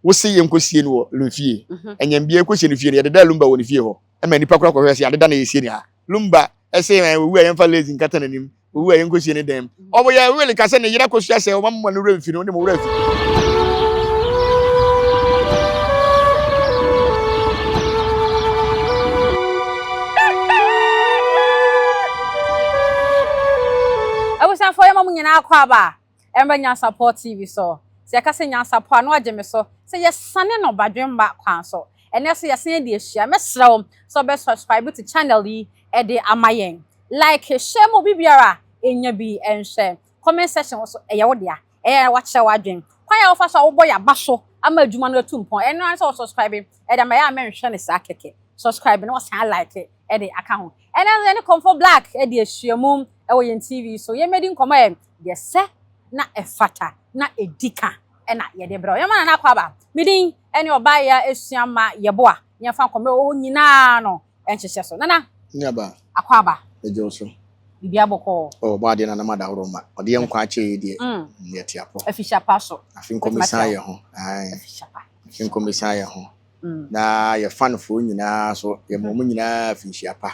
Wose yɛnkɔsie no wɔ Lum fie. Ɛnyɛmbea yɛkɔsie no fie no, yɛdedaa Lumba wɔ ne fie hɔ. Ɛma nnipa koraa kɔhwɛɛ sɛ yɛadeda na yɛresie no ha. Lumba se ɛn, owu a yɛmfa lazy nkata n'anim, owu a yɛnkɔsie no dɛm. Ɔyɛ will ka sɛ ne yere akɔsua sɛ ɔma mma no werɛ mfi no, wode mo werɛ afi. Abusuafoɔ yɛma mo nyinaa akɔ aba Ɛmmra Nyansapɔ TV so. Sɛ yɛka sɛ Nyansapɔ a, na wagye me so sɛ yɛsane no badwemma kwan so. Ɛnnɛ nso yɛasan adi ahyia. Mɛsrɛ wo sɛ wobɛ subscribe to channel yi de ama yɛn. Like, share ma obi biara nnya bi nhwɛ. Comment section hɔ nso, ɛyɛ wo dea. Ɛyɛ a woakyerɛ w'adwene. Kwan a wofa so a wobɔ yɛn aba so ama adwuma no atu mpɔn, ɛno ara ne sɛ wo subscribe de ama yɛn a menhwɛ no saa kɛkɛ. Subscribe na wasan like de aka ho. Ɛnnɛ nso yɛne Komfo Black adi ahyiamu wɔ yɛn TV so. Yɛmmɛdi nkɔmmɔ ɛ. Deɛ ɛsɛ na ɛfata na ɛdi ka na yɛde brɛ wo. Yɛma Nana Akwaaba. Me din ne Ɔbaayewa Asuamma Yeboah. Yɛmfa nkɔmmɔ a ɛwɔ hɔ nyinaa no nhyehyɛ so. Nana Nuaba. Akwaaba. Megye wo so. Biribiara bɔkɔɔ. Oh, ɔbɔ adeɛ Nana Madahoro ma. Ɔde yɛn nkwa akyɛ yɛ deɛ. Yɛte apɔ. Afihyia pa so. Afe nkɔmmɛsan yɛ ho. Ae. Afihyia pa. Afe nkɔmmɛsan yɛ ho. Na yɛ fanfoɔ nyinaa so, yɛma wɔn nyinaa afinhyia pa.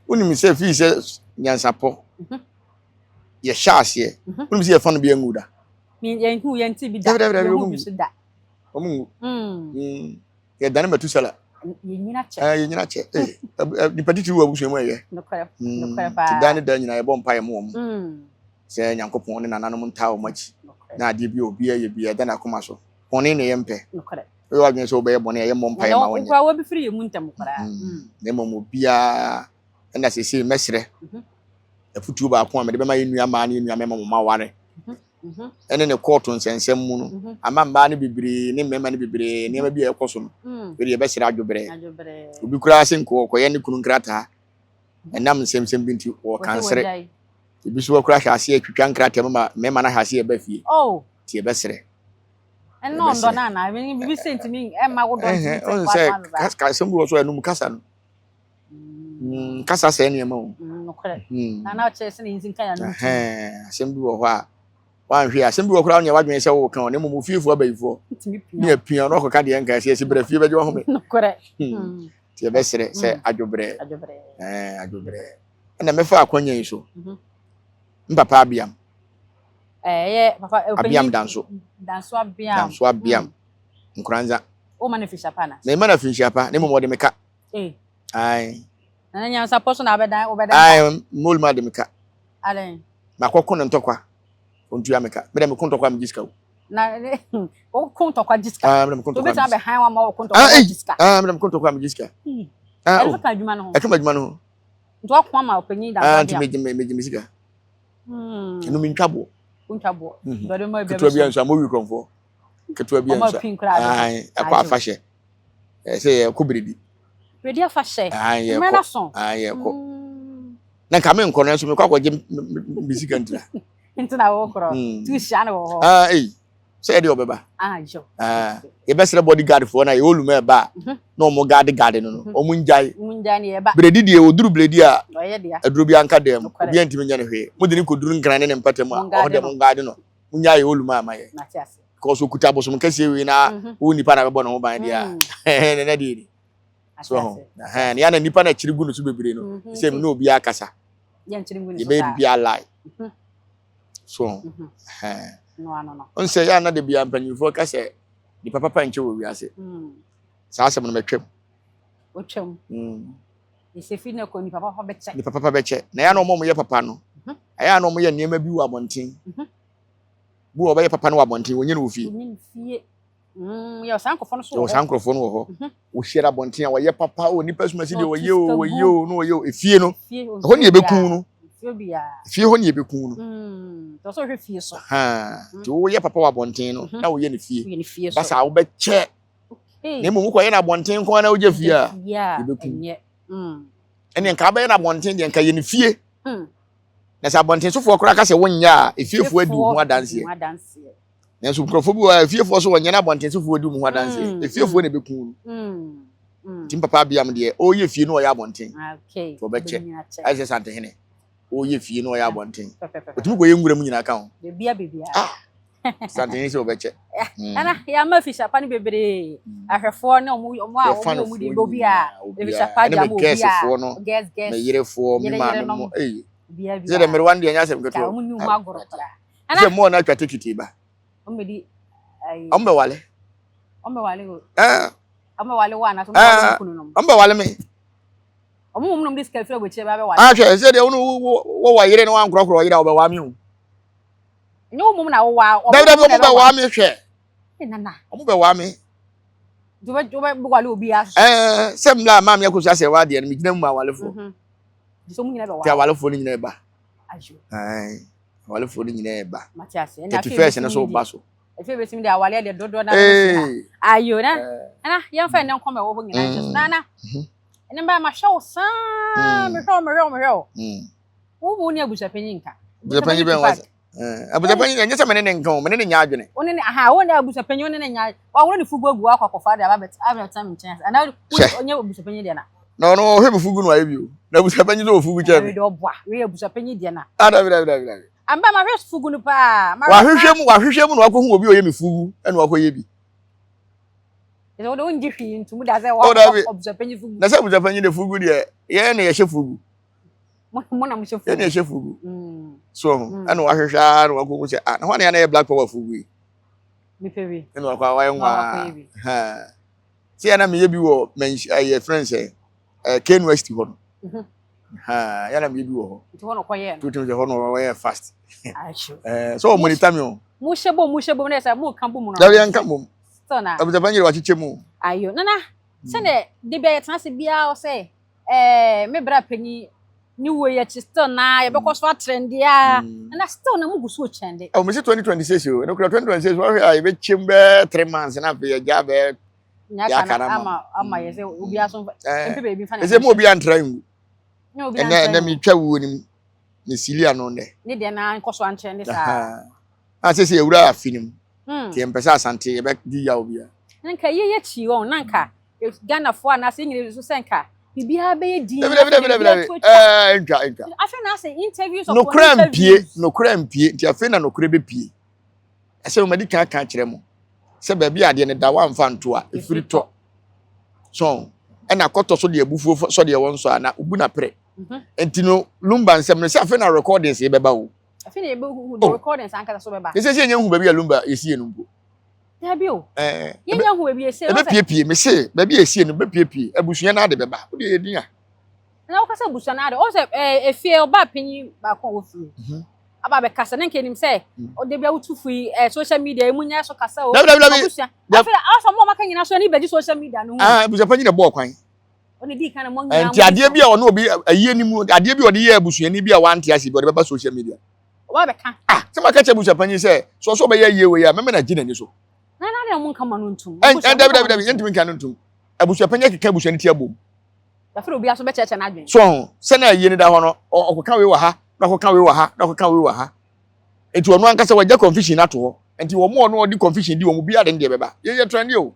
Wonim sɛ fii sɛ nyansapɔ yɛhyɛ aseɛ mhm. wonim sɛ yɛfa no bi anwu da yɛnhu yɛnte bi da yɛnhu bi so da wɔn nwu mm. Mm. yɛdane matusala yɛnyina kyɛ eh, yɛnyina kyɛ eh, nipa titiri wɔ abusua mu ɛyɛ nokorɛ paa da ne da nyinaa yɛbɔ mpa yɛ mu wɔn sɛ nyankopɔn ne nananom ntaa wɔn akyi na adeɛ bi a obiara yɛ bi ɛda n'akoma so bɔne na yɛmpɛ woyɛ w'adwene sɛ wobɛyɛ bɔne a yɛmmɔ mpa yɛ ma wɔnyɛ na mmom obiara ɛna seesei mɛsrɛ mhm. afutuo baako a mede bɛma yɛn nua mmaa ne yɛn nua mmarima wɔn aware mhm. Mhm. ɛne ne kɔɔto nsɛnsɛm mu no ama mmaa no bebree ne mmarima no bebree nneɛma bi a ɛkɔ so no mm. wede yɛbɛsrɛ adwoberɛ obi koraa sɛ nkɔ ɔkɔyɛ ne kunu nkrataa ɛnam nsɛmsɛm bi nti wɔkansere ebi so wɔkora hwɛ aseɛ twitwa nkrataa mu ma mmarima no ahwɛ aseɛ ɛba fie oh. nti yɛbɛsrɛ ɛnna ɔndɔ no anaa biribi sɛ ntumi ɛmma wo dɔ ntumi sɛ sɛ asɛm bi wɔ so ɛnum kasa no Mm, kasa sɛe nneɛma o. Mm, nokorɛ. Mm. Na na ɔkyerɛ sɛ ne nsi nka yɛn ano ntum. Asɛm bi wɔ hɔ a wanhwɛ asɛm bi wɔ koraa ɔnyɛ wadwene sɛ woka ɔ na mmom ofiefoɔ abayifoɔ ne apia na ɔkɔka deɛ nka ɛsɛ yɛsi brɛ fie bɛgye wahome. Nokorɛ. Hmm. hmm. Nti yɛbɛserɛ sɛ hmm. adwobrɛ. Adwobrɛ. Ɛɛ adwobrɛ. Ɛna mɛfa akwanya yi so. Mhm. Mpapa abiam. Ɛyɛ papa abiam danso. Danso abiam. Danso abiam. Nkoranza. Wo ma no afinhyia pa na. Mema no afinhyia pa na mmom ɔde me ka. Ee. Ae. Na nyansapɔ so na abɛdan wobɛdan. Ae, mol ma de me ka. Adan. Makɔko ne ntɔkwa. Ontua me ka. Me dɛ meko ntɔkwa megye sika o. Na woko ntɔkwa gye sika. Ah, me dɛ meko ntɔkwa. Obi tena bɛhan wa ma woko ntɔkwa gye sika. Ah, me dɛ meko ntɔkwa megye sika. Hmm. Ah, ɛno ka adwuma no ho. Ɛka adwuma no ho. Nti wako ama ɔpanyin da. Ah, nti megye megye me sika. Hmm. Ɛno mentwa boɔ. Wontwa boɔ. Mhm. Dɔde ma Ketewa bi anso a mowi kurɔmfoɔ. Ketewa bi anso a. Ɛkɔ afahyɛ. Ɛsɛ yɛkɔ biredi. Biredi afahyɛ. Mmerɛ no so. Yɛkɔ. Na nka menkɔ no nso mekɔ akɔgye me sika ntira. Nti na wokorɔ. Mm. Tu hyia no wɔ hɔ. Ah, ei. Sɛ yɛde ɔbɛba. Ah, yo. Ah, yɛbɛsrɛ bodyguard foɔ na yɛwɔ luma ɛba a mhm. na ɔmo guard guard no no mhm. ɔmo ngyae. Ɔmo ngyae ne yɛba. Biredi deɛ oduru biredi a aduro bi anka dɛm. Obi antumi nyɛ no hwee. Mo de ne kɔduru nkran ne ne mpɛtɛ mu a ɔhɔ dɛ mo guard no. Mo nyae yɛwɔ luma ama yɛ. Because okuta abosom kɛseɛ wei na mhm. wo nipa na bɛbɔ ne ho ban deɛ a mm. ne na deɛ ni so ho ne ya na nipa na kyiri gu no so bebree no mhm. sɛ me ne obi akasa yɛbɛyɛ biribi alae mhm. so ho nsɛ yɛ ana de bia mpanyinfoɔ ka sɛ nipa papa nkyɛ wɔ wiase mm. saa asɛm no mɛtwam wotwam mm. nipa papa bɛkyɛ nipa papa bɛkyɛ na yɛ na ɔmo yɛ papa no ɛyɛ na ɔmo yɛ nneɛma bi wɔ abɔnten Bi wɔ hɔ ɔbɛyɛ papa no wɔ abɔnten, wɔnyɛ no wɔ fie. Wɔnyɛ no fie. Mm, yɛwɔ saa nkurɔfoɔ no so wɔ Yɛwɔ hɔ. saa nkurɔfoɔ no wɔ hɔ. Mhm. Wɔhyia no abɔnten a wɔyɛ papa o, nipa suma si Na deɛ ɔtu wɔyɛ o, sika wɔyɛ gu. o, na wɔyɛ o. Efie no, Fie, ɛhɔ ɔmfie ne yɛbɛku obiara. no. Ɔmfie obiara. Efie hɔ ne yɛbɛku no. Mm, tɔ sɛ ɔhwɛ fie so. Ahaa. Mhm. Nti woyɛ papa wɔ abɔnten no, Mhm. na woyɛ no fie. Woyɛ no fie Ba so. saa wobɛkyɛ. Okay. Na mmom wokɔyɛ no abɔnten nko ara na wogya fie Wogya a, fie a, yɛbɛku. ɛnyɛ. Mm. Ɛnneɛ nka wobɛyɛ no abɔnten deɛ, nka yɛ no fie. Mm. Na sɛ abɔntensofoɔ koraa ka sɛ wonyɛ a, efiefoɔ adi wo ho adanseɛ. Nanso nkurɔfoɔ bi wɔ hɔ a, efiefoɔ so wɔnyɛ na abɔntensofoɔ di wɔn ho adanseɛ. Mm, Efiefoɔ mm. na ɛbɛku no. Mm, mm. Nti papa abiam deɛ, ɔreyɛ fie no ɔyɛ abɔnten. Okay. Nti ɔbɛkyɛ. Ɔbɛnyini akyɛ. Ayɛ sɛ Santehene. Ɔreyɛ fie no ɔyɛ abɔnten. Pɛpɛpɛpɛ. Ɔtumi kɔyɛ nwura mu nyinaa ka ho. Bebia bebia. Ah! Santene sɛ wɔbɛkyɛ. Ɛna yɛama afisapa no bebree. Ahwɛfoɔ ne ɔmo ɔmo a ɔmo ɔmo di obi a afisapa de ama obi a no, guest guest. Me yerefoɔ, me maame mo. Ei. Sɛ dɛ mmerewa no deɛ ɛnyɛ asɛm ketewa. Ɔmo ni ho agorɔ koraa. Sɛ mo na atwa tikiti ba. Ɔmo bɛdi ayi. Ɔmo bɛwale. Ɔmo bɛwale o. Ɛɛ. Ɔmo bɛwale wo anaasɛ ɔmo bɛwale wo kunu nom. Ɔmo bɛwale me. Ɔmo mmom nom de sika firi aburokyire ba bɛwale. Ahwɛ sɛ deɛ wo wo wɔ yere no wankorɔkorɔ yere a wɔbɛwa me o. Nyɛ wo mmom na wowa. Dabi dabi ɔmo bɛwa me hwɛ. Ɔmo bɛwa me. Wobɛwale obi aso. Ɛɛ sɛ mmla a maame akosua sɛ wa deɛ no megyina mu ma awalefoɔ. Mhm. Ti awalefoɔ no nyinaa ɛba. Ɛɛ awalefoɔ no nyinaa ɛba. 31st no so ba so. Efe bɛsim de awaleɛ deɛ dodoɔ na bɛsi ha. Ayo na na yɛmfa ɛnɛ nkɔmɔ ɛwɔ hɔ nyinaa nkyɛ so na na. Ɛnɛ mbaa mahwɛ wo saa mehwɛ wo mehwɛ wo mehwɛ wo. Wo mu ne abusuapanyin nka. Abusuapanyin bɛn wasa. Abusuapanyin ɛnyɛ sɛ mene ne nka o, mene ne nya adwene. Wo ne ne aha, wo ne abusuapanyin wo ne ne nya. Waworo ne fugu agu akɔ akɔfa de aba abɛtena me nkyɛn. Ana wo nyɛ abusuapanyin deɛ na. Na ɔno ɔhwɛ me fugu no ayɛ bi o. Na abusuapanyin sɛ ɔfugu kyɛ me. Wei de ɔboa, wei yɛ abusuapanyin deɛ na. Ah dabi dabi dabi dabi. Amba mahwɛ fugu no paa. Wahwehwɛ mu wahwehwɛ mu na wakɔhu obi a ɔyɛ me fugu ɛna wakɔyɛ bi. Ɛsɛ wode wongye hwee ntom da sɛ wɔ abusuapanyin fugu. Na sɛ abusuapanyin de fugu deɛ yɛn na yɛhyɛ fugu. Mo na mo hyɛ fugu. Yɛn na yɛhyɛ fugu. Mm. So ho mm. ɛna wahwehwɛ ara na wakɔhu sɛ ah na hɔ na yɛn na yɛ black power fugu yi. Mepɛ bi. Ɛna wakɔ awayɛ nwaa. Sɛ yɛn na meyɛ bi wɔ mɛnhyɛ ɛyɛ friend sɛ ɛɛ K University hɔ no. Mhm. Yɛn na meyɛ bi wɔ hɔ. Nti hɔ na ɔkɔyɛ no. Tutum sɛ hɔ na ɔyɛ fast. Ɛɛ sɛ ɔmo monitor mi o. Mo hyɛ bom mo hyɛ bom na yɛ sɛ mo ka bom no. Dabi yɛn ka bom. Still na. Abusuapanyin yɛrɛ wakyekyɛ mu. Ayo nana sɛdeɛ de bi a yɛtena ase biara sɛ ɛɛ me bra panyin ne wuo yi akyi still na yɛbɛkɔ so atrɛnde a mm. na still na mo gu so trɛnde. Ɔ mesi 2026 o ɛno kura 2026 wɔhwɛ a yɛbɛkyɛm bɛɛ 3 months na afei yɛgya bɛɛ yɛaka no ama ama yɛ sɛ obi aso mpe baabi mfa ne ɛsɛ mu obi antra ngu ɛnɛ ɛnɛ metwa wuo no mu mesili ano nnɛ ne deɛ na nkɔ so antrɛnde saa a sɛ sɛ yɛwura afi no mu hmm. nti yɛmpɛ sɛ asante yɛbɛdi yaw bia nka yɛyɛ kyi wɔn na nka Ghanafoɔ anaasɛ yɛn nyinaa susu sɛ nka biribiara bɛyɛ din dabi dabi dabi dabi dabi ɛɛ ntwa ntwa afei na asɛ interviews upon nokorɛ mpie interviews nokorɛ mpie nti afei na nokorɛ bɛpie ɛsɛ mo madi kan aka akyerɛ mo sɛ baabi a adeɛ no da wamfa nto a ɛfiri tɔ so ɛna kɔtɔ so deɛ abufuo sɔ deɛ wɔn sɔ a na obu na pere mhm. nti no lumba nsɛm no sɛ afei na recordings yɛ bɛba o afei na yɛbɛhu oh. recordings ankasa so bɛba ɛsɛ sɛ yɛnyɛ hu baabi a lumba yɛsie no mpo Dabi o. Ɛɛ. Yɛn hu baabi esie. Ebe piepie me se baabi esie no bɛ piepie abusua na ade bɛba. Wo de yɛ din a. Na wokasa abusua na ade. O sɛ ɛɛ efie ɔbaa panyin baako a wɔ fie. Mhm. Aba bɛ kasa ne nka enim sɛ mm. ɔde bia wotu fo yi ɛɛ social media emu nyɛ so kasa o. Dabi dabi dabi. Abusua. Afei asɔ mo ɔmaka nyina so ani bɛgye social media no ho. Ah abusua panyin na bɔɔ kwan. Ɔne di kan na mo nyina. Nti adeɛ bi a ɔne obi ayie ni mu adeɛ bi a ɔde yɛ abusuani bi a wante ase bi ɔde bɛba social media. Ɔba bɛka. Ah, sɛ maka kyerɛ abusuapanyin sɛ, sɛ ɔsɛ ɔbɛyɛ yie wei a, mɛma no agye n'ani so. Na na deɛ ɔmo nka ma no ntum. Ɛn ɛn dabi dabi dabi, yɛntumi nka no ntum. Abusuapanyin akeka abusua no ti abom. Yɛafrɛ obiara so bɛkyerɛkyerɛ n'adwene. So ɔho, sɛ na ayie no da hɔ no, ɔkɔka wei wɔ ha, na ɔkɔka wei wɔ ha, na ɔkɔka wei wɔ ha. Nti ɔno ankasa wagya confusion no ato hɔ. Nti wɔn a ɔno ɔde confusion di wɔn, obiara de ne deɛ bɛba. Yɛyɛ trend o.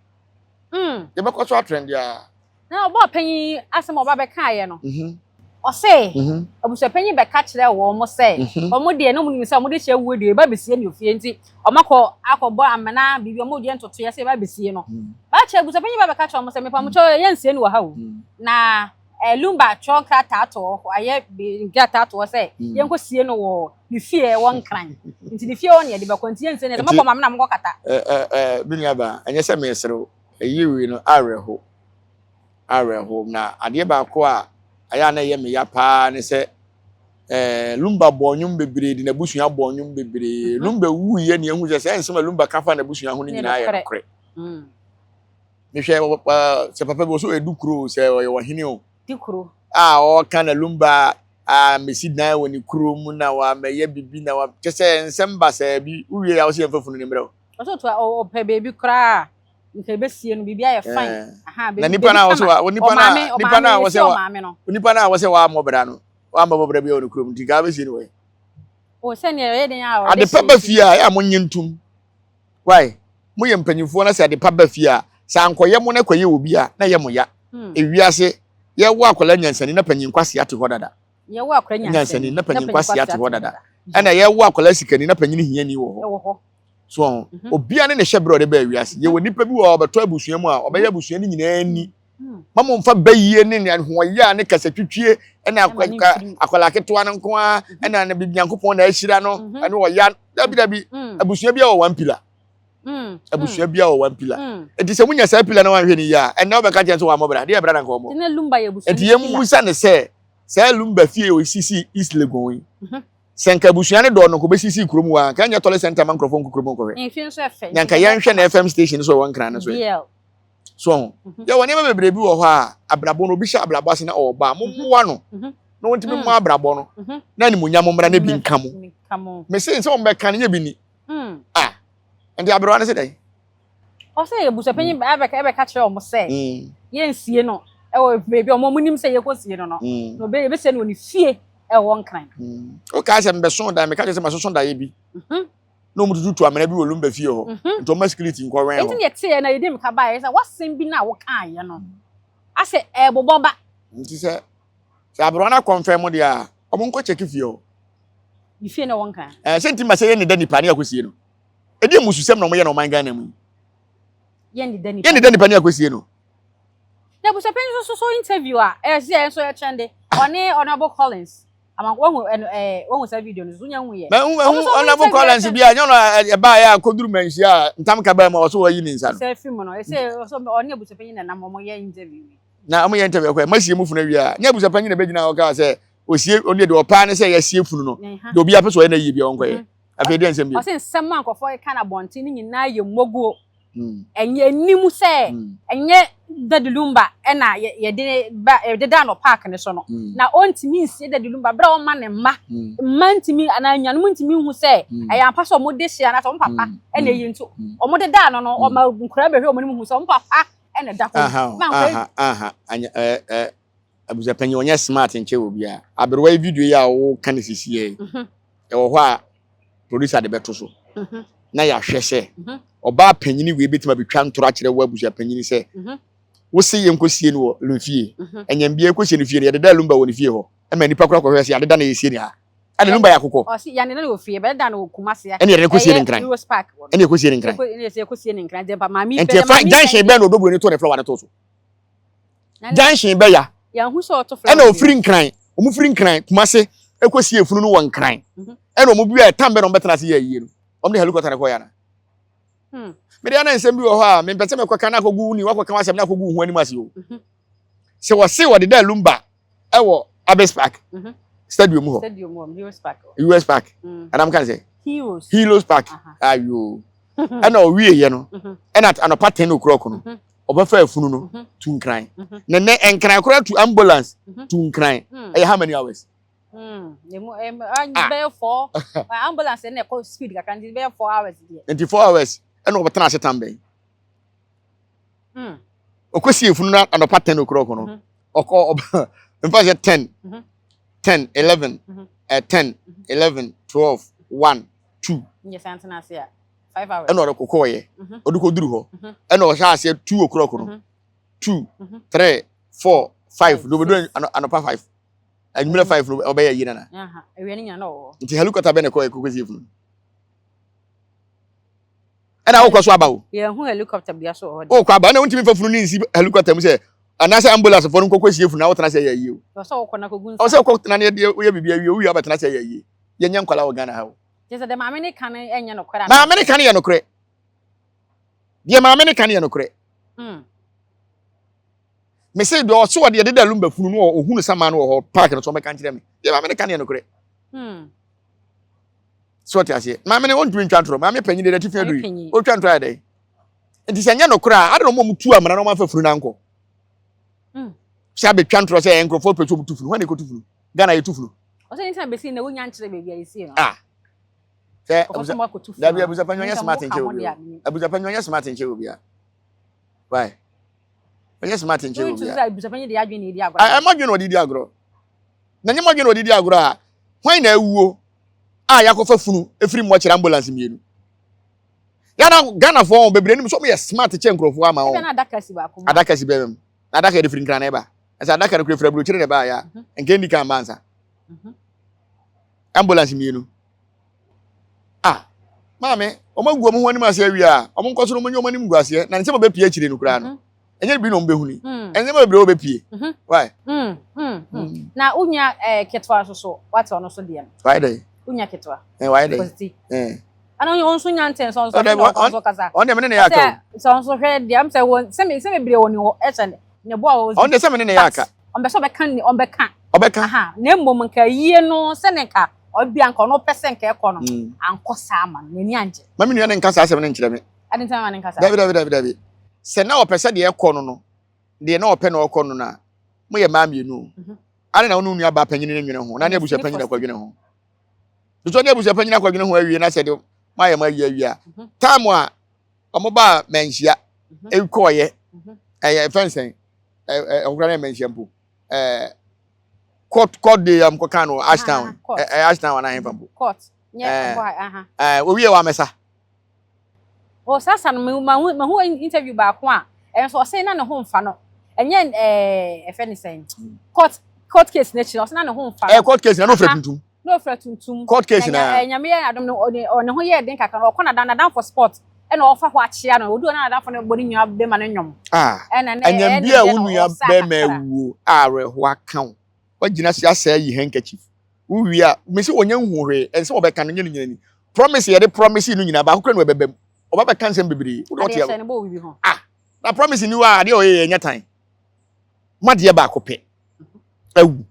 Mm. Yɛbɛkɔ so atrend ara. Na ɔbɔɔ panyin asɛm a ɔba bɛkaeɛ no, mhm. ɔse mhm. abusuapanyin bɛka kyerɛ wɔn mo sɛ mhm. wɔn deɛ na wɔn nim sɛ wɔn de hyɛ wuo deɛ eba besie ne ofie nti wɔn akɔ akɔbɔ amena biribi wɔn deɛ ntotoeɛ sɛ eba besie no mm. baakyɛ abusuapanyin ba bɛka kyerɛ wɔn sɛ mepa mo kyɛw yɛ nsie no wɔ ha o mm. na ɛɛ eh, lumba twɛ nkrataa to hɔ ayɛ nkrataa to hɔ sɛ mm. yɛnkɔ sie no wɔ ne fie wɔ nkran nti ne fie hɔ ne yɛde bɛkɔ nti yɛnsie no yɛsɛ mɔbɔ maame na mokɔ kata. Ɛɛ ɛɛ mi nua ba ɛnyɛ sɛ mɛsere ɛyi wei no awerɛho. awerɛhow. Na adeɛ baako a ɛyɛ a na ɛyɛ me ya paa ne sɛ eh, Lumba bɔɔ nnwom bebree de n'abusua bɔɔ nnwom bebree. Mhm. Lumba wuiɛ ne ehu sɛ sɛ nsɛm a Lumba ka fa n'abusua ho no nyinaa yɛ nokorɛ. Mm. Mehwɛ sɛ papa bi wɔ so ɔyɛ dukuro sɛ ɔyɛ ɔhene o. Dukuro. A ɔka na Lumba a mesi dan wɔ ne kuro mu na wamɛyɛ bibi na wa kyɛ sɛ nsɛm basaa bi wowie a wɔsɛ yɛmfa funu ne mmerɛ o. Ɔsɛ ɔto ɔpɛ baabi koraa nka ebesie no biribi ayɛ fine eh. aha na nipa na wɔsɛ wa nipa na nipa na wɔsɛ wa nipa na wɔsɛ wa amɔ bra no wa amɔ bra bi wɔ ne kurom nti nka abesie no wɔ o sɛ nea ɔyɛ den a ɔde ade pa ba fie a yɛ a mo nye ntum why mo yɛ mpanyinfoɔ na sɛ ade pa ba fie a sɛ ankɔyɛ mo na kɔyɛ obi a na yɛ mo ya hmm. ewiase yɛwɔ akwadaa nyansani na panyin kwasi ate hɔ dada yɛwɔ akwadaa nyansani na panyin kwasi ate hɔ dada ɛna yɛwɔ akwadaa sikani na panyin hiani wɔ hɔ. So ɔho, obiara ne ne hyɛberɛ a ɔde baa wiase. Yɛwɔ nipa bi wɔ hɔ a ɔbɛtɔ abusua mu a, ɔbɛyɛ abusua no nyinaa ni. Ma mo mfa bayie ne ahoɔyɛ ne kasatwitwie ɛna akwadaa ketewa no nko ara ɛna ne Nyankopɔn na ahyira no ɛne ɔya. Dabi dabi, abusua bi a wɔ one pillar. Abusua bi a wɔ one pillar. Enti sɛ munya saa pillar na wanhwɛ ne yie a, ɛnna wobɛka kyɛn sɛ wɔammɔ bra. Deɛ bra na nka wɔmmɔ. Enti yɛmmusa ne sɛ, saa Lumba fie a ɔsisi East Legon yi, Sɛ nka abusua no dɔɔ no nka ɔbɛsisi kurom hɔ a, nka ɛnyɛ tɔle center ma nkurɔfoɔ nkɔ kurom nkɔhwɛ. Na nka yɛnhwɛ na FM station so ɛwɔ Nkran no so ɛ. So ɔho. Yɛwɔ nneɛma bebree bi wɔ hɔ a abrabɔ no obi hyɛ abrabɔ ase na ɔwɔ ba a, mommoa no na ɔntumi mmɔ abrabɔ no na animuonyam mmra na bi nka mo. Mese sɛ wɔbɛka no nyɛ bi ni. Ah, nti aberewa no se dɛn? Ɔsɛ abusuapanyin ɛbɛka ɛbɛka kyerɛ wɔn sɛ yɛnsie no ɛwɔ baabi a wɔn nim sɛ yɛkɔsie no no na ɔbɛ yɛbɛsie no wɔ ne fie ɛwɔ Nkran. Wokaa sɛ mbɛso dan meka kyerɛ sɛ masoso daeɛ bi na wɔn tututu amena bi wɔ Lumba fie hɔ nti wɔn ma security nkɔwɛn hɔ. Nti na yɛteɛ na yɛdi mika baeɛ sɛ wasɛm bi no a wokaeɛ no asɛ ɛbobɔ ba. Nti sɛ sɛ aberewa no akɔnfɛn mo deɛ a wɔn nkɔ kyɛke fie hɔ. Ne fie na ɛwɔ Nkran. Ɛɛ sɛ nti ma sɛ yɛn ne da nipa ne akɔsie no. Ɛdeɛ mmususɛm na wɔyɛ no ɔman Ghana mu yi. Yɛn ne da nipa ne akɔsie no. Na abusuapanyin nso so interview a ɛsɛ yɛn nso yɛkyɛn de ɔne Honourable Collins ama wɔhu ɛno ɛɛ wɔhu saa video no so nya hu yɛ. Mɛ hu mɛ hu Honourable Collins bi a nyɛ ɔno ɛbaa yɛ a koduru manhyia a ntam ka baa mu a ɔso wɔyi ne nsa no. Sɛ fi mu no ɛsɛ ɔso ɔne abusuapanyin na nam wɔn yɛ interview yi. Na wɔn yɛ interview kɔ masie mu funu awie a nyɛ abusuapanyin na ɛbɛgyina hɔ kaa sɛ osie ɔne deɛ ɔpaa ne sɛ yɛasie funu no deɛ obi apɛ sɛ ɔyɛ na yie bi a ɔnkɔyɛ. Afei deɛ nsɛm bio. Ɔse nsɛm a nkurɔfoɔ reka no abɔnten no nyinaa yɛ mmoguo. Ɛnyɛ ɛnim sɛ ɛnyɛ Daddy Lumba ɛna yɛde ba yɛde da no park no so no. Na ɔntumi nsie Daddy Lumba berɛ a ɔmma ne mma mma ntumi anaa anuanom ntumi nhu sɛ ɛyɛ ampa sɛ wɔde hye anaasɛ wɔn papa ɛna ɛyi nti wɔde daa no no ɔma nkwadaa bɛhwɛ wɔn anim hu sɛ wɔn papa ɛna ɛda hɔ. Aha aha aha anya ɛɛ ɛɛ abusuapanyin ɔnyɛ smart nkyɛ wɔ biara. Aberewa yi video yi a wɔka no sisi yɛ yi. Ɛwɔ hɔ a producer de bɛto so na yɛahwɛ sɛ ɔbaa panyini wei bɛtumi abɛtwa ntoro akyerɛ wo abusua panyini sɛ wose yɛnkɔsie no wɔ lumfie ɛnyɛmbea yɛkɔsie no fie no yɛdeda lumba wɔ ne fie hɔ ɛma nnipa kora kɔhwɛ sɛ yɛadeda na yɛsie ne ha ɛne lumba yɛ akokɔ ɛne yɛde no kɔsie ne nkran ɛne yɛkɔsie ne nkran nti ɛfa junction bɛn na ɔdɔburo ne to ne flower no to so junction bɛya ɛna ofiri nkran wɔn firi nkran kumase ekosi efunu no wɔ nkran mhm. ɛna wɔn bi a ɛtam bɛ na wɔn bɛtena ase yɛ ayie no wɔn de helicopter na ɛkɔ ya na hmm. mede ana nsɛm bi wɔ hɔ a mempɛ sɛ mɛkɔka na akɔgu ni wakɔka wasɛm na akɔgu ho anim ase o mhm. sɛ wɔse wɔde da lumba ɛwɔ Abes Park mhm. stadium hɔ US Park ɛnam kan sɛ Heroes Park ayo ɛna ɔwie yɛ no ɛna anɔpa 10 o'clock no ɔbɛfa afunu no mhm. tu nkran mhm. na nɛ nkran koraa tu ambulance mhm. tu nkran ɛyɛ how many hours. Ah. bɛyɛ four ambulance ɛna ɛkɔ speed kakra nti bɛyɛ 4 hours deɛ. Nti 4 hours ɛna ɔbɛtena ase tan bɛn. Ɔkɔsi efunu no anɔpa 10 o'clock no ɔkɔ ɔbɛ nfa sɛ 10 10 11 10 11 12 1 2. 5 hours. Ɛna ɔde kokɔɔyɛ mhm. ɔde kɔduru hɔ mhm. ɛna ɔhyɛ aseɛ 2 o'clock no mhm. 2 3 4 5 na ɔbɛduru anɔpa 5 anwummerɛ 5 no ɔbɛyɛ yie nana nti helicopter bɛ na ɛkɔ ɛkɔkɔ sie funu ɛna wokɔ so aba o yɛhu helicopter bia so wɔ hɔ wokɔ aba ɛna wontumi fa funu ne nsi helicopter mu sɛ anaasɛ ambulance foɔ no nkɔkɔ sie funu na wotena sɛ yɛ yie o ɔsɛ wokɔ na kɔgu nsa ɔsɛ wokɔ tena ne woyɛ biribi awie wowie abɛtena sɛ yɛ yie yɛnyɛ nkwala wɔ Ghana ha o. Kyerɛ sɛ deɛ maame no ka no nyɛ nokorɛ anaa? Maame no ka no yɛ nokorɛ. Deɛ maame no ka no yɛ nokorɛ. Hmm. Mese deɛ ɔso ɔde yɛde da lumba funu no ɔhunu sama no wɔ hɔ park no so ɔmɛka nkyerɛ me. Deɛ maame no ka no yɛ nokorɛ. Hmm. So ɔte aseɛ. Maame no ɔntumi ntwa ntorɔ. Maame panyin deɛ atifi aduru yi. Ɔtwa ntorɔ ayɛ dɛn? Nti sɛ nyɛ nokorɛ a, adɛn na ɔmo tu amena na ɔmo afa funu no ankɔ? Hmm. Sɛ abɛtwa ntorɔ sɛ nkurɔfoɔ pɛ sɛ ɔmo tu funu. Hwan na ɛkɔtu funu? Ghana yɛtu funu. Ɔsɛ ne ntina bɛsi na wonya nkyerɛ baabi a yɛsie no. Ah. Sɛ abusa dabi abusuapanyin ɔnyɛ smart nkyɛ obi o. Abusuapanyin ɔnyɛ smart nkyɛ obi a. Why? Ɔnyɛ smart nkyɛ obi a. Abusuapanyin de adwene na edi agorɔ. Ɛmɔ adwene na ɔde di agorɔ. Na nyɛ mɔ adwene na ɔde di agorɔ a hwan na awuo a yɛakɔfa funu efiri mmɔkyerɛ ambulance mmienu. Yana Ghanafoɔ wɔn bebree nim sɛ wɔn yɛ smart kyɛ nkurɔfoɔ ama wɔn. Adaka si baako mu. Adaka si bɛrɛ mu. Na adaka yɛde firi nkran na ɛba. Ɛsɛ adaka no kura firi aburokyire na ɛba ya. Mhm. Nka ndi kan ba nsa. Mhm. Ambulance mmienu. Ah, maame. Wɔn agu wɔn ho anim ase awie a, wɔn nkɔ so na wɔn nyɛ wɔn anim gu aseɛ na nsɛm a bɛpie akyire no koraa no. Ɛnyɛ bi na wɔn bɛhunu. Nneɛma bebree wɔ bɛpie. Why? Na wo nua ketewa nso so, wate ɔno nso deɛ no. Wayɛ dɛ? Wo nua ketewa. Wayɛ dɛ? Ɛna ɔno nso nya ntɛn sɛ ɔno nso afei na ɔkɔ nso kasa. Ɔno deɛ me ne ne yɛ aka o. Sɛ ɔno nso hwɛ deɛ sɛ wɔ sɛ me sɛ bebree wɔ ne hɔ ɛhyɛ ne bo a ɔwɔ. Ɔno deɛ sɛ me ne ne yɛ aka. Ɔmpɛ sɛ ɔbɛka ne ɔbɛka. Ɔbɛka. Aha na mmom nka yie no sɛ ne nka ɔbia nka ɔno pɛ sɛ nka ɛkɔ no ankɔ saa ma no n'ani angye. Ma me nua no nka saa asɛm no nkyerɛ me. Adi nti na ma ne nka saa. Dabi dabi dabi dabi. Sɛ na ɔpɛ sɛ deɛ ɛkɔ no no deɛ na ɔpɛ na ɔkɔ no no a moyɛ mmaa mmienu o. Ade na wo ne wo nua baa panyin no nwene ho na ne abusua panyin akɔdwene ho. Nso ne abusua panyin akɔdwene ho awie na sɛ de moayɛ mo awie awie a time a wɔn baa manhyia ekɔɔyɛ ɛyɛ fɛn sɛn ɛɛ ɔkora na manhyia mpo ɛɛ court court day am kɔka no Ashtown ɛɛ Ashtown anaa hefa mpo court nyɛ ɛhɔ ɛɛ owie wa mɛsa. O sasa no mahu mahu interview baako a ɛno nso ɔsɛ na ne ho mfa no ɛnyɛ ɛɛ ɛfɛ ne sɛn court court case n'akyi no ɔsɛ na ne ho mfa no. Ɛɛ court case na n'ofura tuntum. Na ofura tuntum. Court case na. Ɛɛ nyame yɛ adom no ɔne ɔne ho yɛ den kakra no ɔkɔ nadan nadan for sport ɛna ɔfa hɔ akyea no odu na nadanfo no bɔ ne nua bɛma no nnwom. Ah ɛna ne ɛnyam bi a wo nua bɛma awuo a awerɛhoɔ aka wo wagyina se asɛ ayi handkerchief Wowie a, mese wɔnyɛ nhu hwee, ɛnsɛ wɔbɛka no nyɛ no nyina ni. Promise yɛde promise no nyinaa baako kura na ɛbɛba mu. Ɔba bɛka nsɛm bebree. Wode ɔte adeɛ. Ah, na promise ni hɔ a adeɛ ɔyɛ yɛ nyɛ tan. Madeɛ baako pɛ. Awu.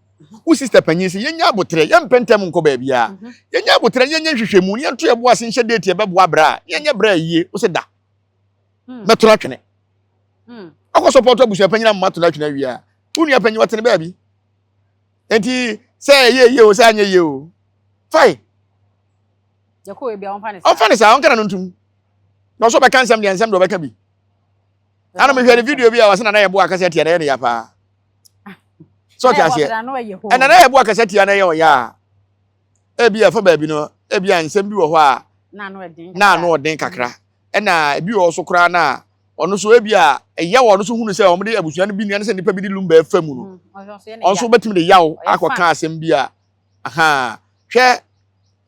Wo sister panyin sɛ yɛnya abotrɛ, yɛmpɛ ntɛm nkɔ baabiara. Mhm. Yɛnya abotrɛ, yɛnyɛ nhwehwɛmu, na yɛnto yɛbo ase nhyɛ date ɛbɛboa berɛ a, yɛnyɛ berɛ a yie. Wo sɛ da. Hmm. Mɛto no atwene. Hmm. Akɔ support abusua panyin ama mato no atwene awie a, wo nua panyin wɔtene baabi. Nti sɛ ɛyɛ yie o sɛ anyɛ yie o fine. Ɔmfa ne saa ɔnka na no ntum na ɔsɛ ɔbɛka nsɛm deɛ nsɛm deɛ ɔbɛka bi. Ana mehwɛ ne video bi a wɔsɛ nana yɛ bo akasa tia na ɛyɛ ne ya paa. Sɛ ɔte aseɛ ɛna nana yɛ bo akasa tia na ɛyɛ ɔya a ebi ɛfa baabi no ebi a nsɛm bi wɔ hɔ a na ano ɔden kakra ɛna ebi wɔ so koraa na ɔno nso ebi a ɛyɛ wɔ ɔno nso hunu sɛ wɔn de abusua no bi nua ne sɛ nipa bi de lumba ɛfa mu no mm, ɔno nso bɛtumi de yaw akɔka asɛm bi a aha hwɛ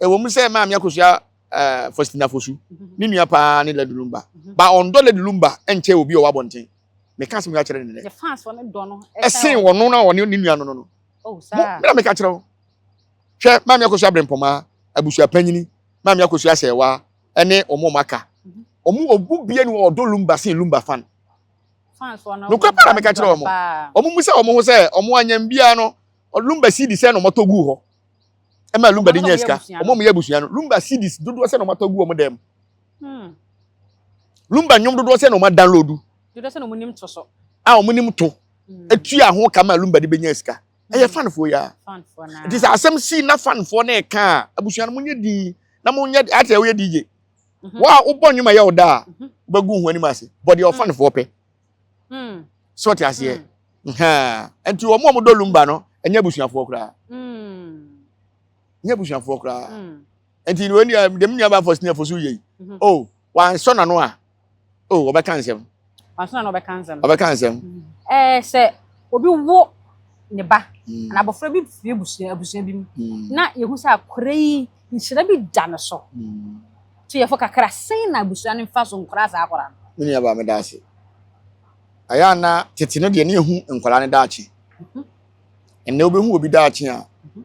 ɛwɔ mu sɛ maame akosua ɛɛ eh, Faustina Fosu mhm. ne nua paa ne Lady Lumba mhm. ba ɔndɔ Lady Lumba nkyɛn obi a ɔwɔ abɔnten meka asɛm yi akyerɛ ne nɛ ɛsen wɔn no na ɔne ne nua no no no oh, mo mena meka kyerɛ wo hwɛ maame akosua abrempɔmaa abusua panyini maame akosua sɛɛwa ɛne wɔn a wɔaka wɔn obu bie ni ɔdɔ lumba sen lumba fan nokura paa na meka kyerɛ wɔn wɔn mu sɛ wɔn ho sɛ wɔn anyam biara no lumba cds sɛ na wɔn atɔ gu hɔ ɛma lumba de nya sika wɔn a wɔyɛ abusua no lumba cds dodoɔ sɛ na wɔn atɔ gu wɔn dɛm hmm. lumba nnwom dodoɔ sɛ na wɔn adownload a wɔn nim to hmm. etua ho kama lumba de benya sika ɛyɛ hmm. fanfoɔ yi a nti sɛ asɛm si na fanfoɔ no ɛka a abusua no monyɛ din na monyɛ ate woyɛ dj mhm. wo a wobɔ nnwom a ɛyɛ wo da a mhm. wobɛgu ho anim ase bɔ deɛ ɔfanfoɔ pɛ mm. sɛ ɔte aseɛ mm. nti wɔn a wɔdɔ lumba no ɛnyɛ abusuafoɔ koraa ɛnyɛ abusuafoɔ koraa nti wɔn deɛ deɛ me nua ba fɔ senior fo so yɛ yi o oh, wansɔ n'ano a o oh, ɔbɛka nsɛm. Wansɔ n'ano ɔbɛka nsɛm. Ɔbɛka nsɛm. Ɛɛ sɛ obi wo ne ba mm. na abɔfra bi firi abusua abusua bi mu mm. na yehu sɛ akora yi nhyira bi da ne so mm. to yɛfo kakra sɛn na abusua no mfa so nkora saa akora no. Me nua ba meda ase. Ɛyɛ ana tete no deɛ ne ehu nkwadaa no daakye. Mhm. Ɛnna wobɛhu obi daakye a mhm.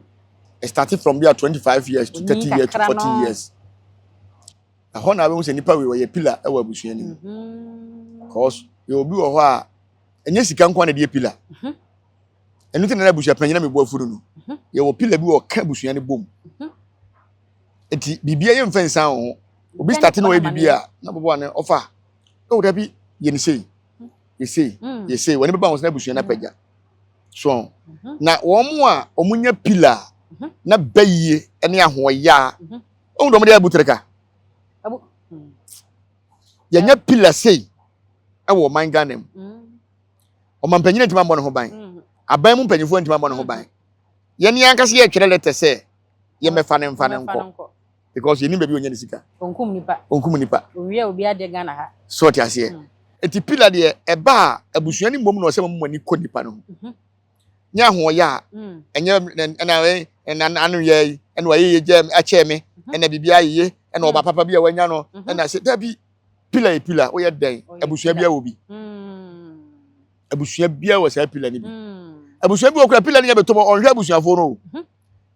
it started from there 25 years to 30 years to 40 years. Ɛhɔ na wobɛhu sɛ nipa wei ɔyɛ pillar wɔ abusua no mu. Mhm. Cause yɛ obi wɔ hɔ a ɛnyɛ sika nko na ɛde yɛ pillar. Mhm. Ɛno ti na na abusua panyin na mebɔ afuru no. Mhm. Yɛwɔ pillar bi wɔ ɔka abusua no bom. Nti biribi yɛ mfa nsan wo ho. Obi start na ɔyɛ biribi a na bɔbɔ ano ɔfa. Oh dabi yɛ ne sei. Yɛ sei. Mm. Yɛ sei. Wɔne bɛba wɔn sɛ na abusua no apagya. So na wɔn a wɔn nya pillar na bɛyie ne ahoɔyaa Ohun dɔm de abu tereka. Yɛnyɛ pillar sei ɛwɔ ɔman Ghana mu. Ɔmanpanyin ntoma mmɔ ne ho ban. Aban mu mpanyinfoɔ ntoma mmɔ ne ho ban. Yɛn yɛn ankasa yɛtwerɛ lɛtɛ sɛ yɛmmɛfa ne mfa ne nkɔ because yɛnim baabi ɔnya ne sika. Onkum nipa. Onkum nipa. Owia obi adeɛ Ghana ha. So ɔte aseɛ. Eti pillar deɛ ɛba a abusua no mmom na ɔsɛ mo ani kɔ nipa no ho. nyɛ ahoɔyɛ a mm. ɛnyɛ ɛna ɛna ano yɛ yi ɛna wayɛ yɛ gyɛ akyɛ me mhm. ɛna biribi ayɛ yie ɛna ɔba papa bi a wanya no ɛna sɛ dabi pila yɛ pila woyɛ dɛn abusua bi wɔ bi abusua bi wɔ saa pila no bi abusua bi wɔ kura pila no yɛ bɛtɔ mu ɔnhwɛ abusuafoɔ no o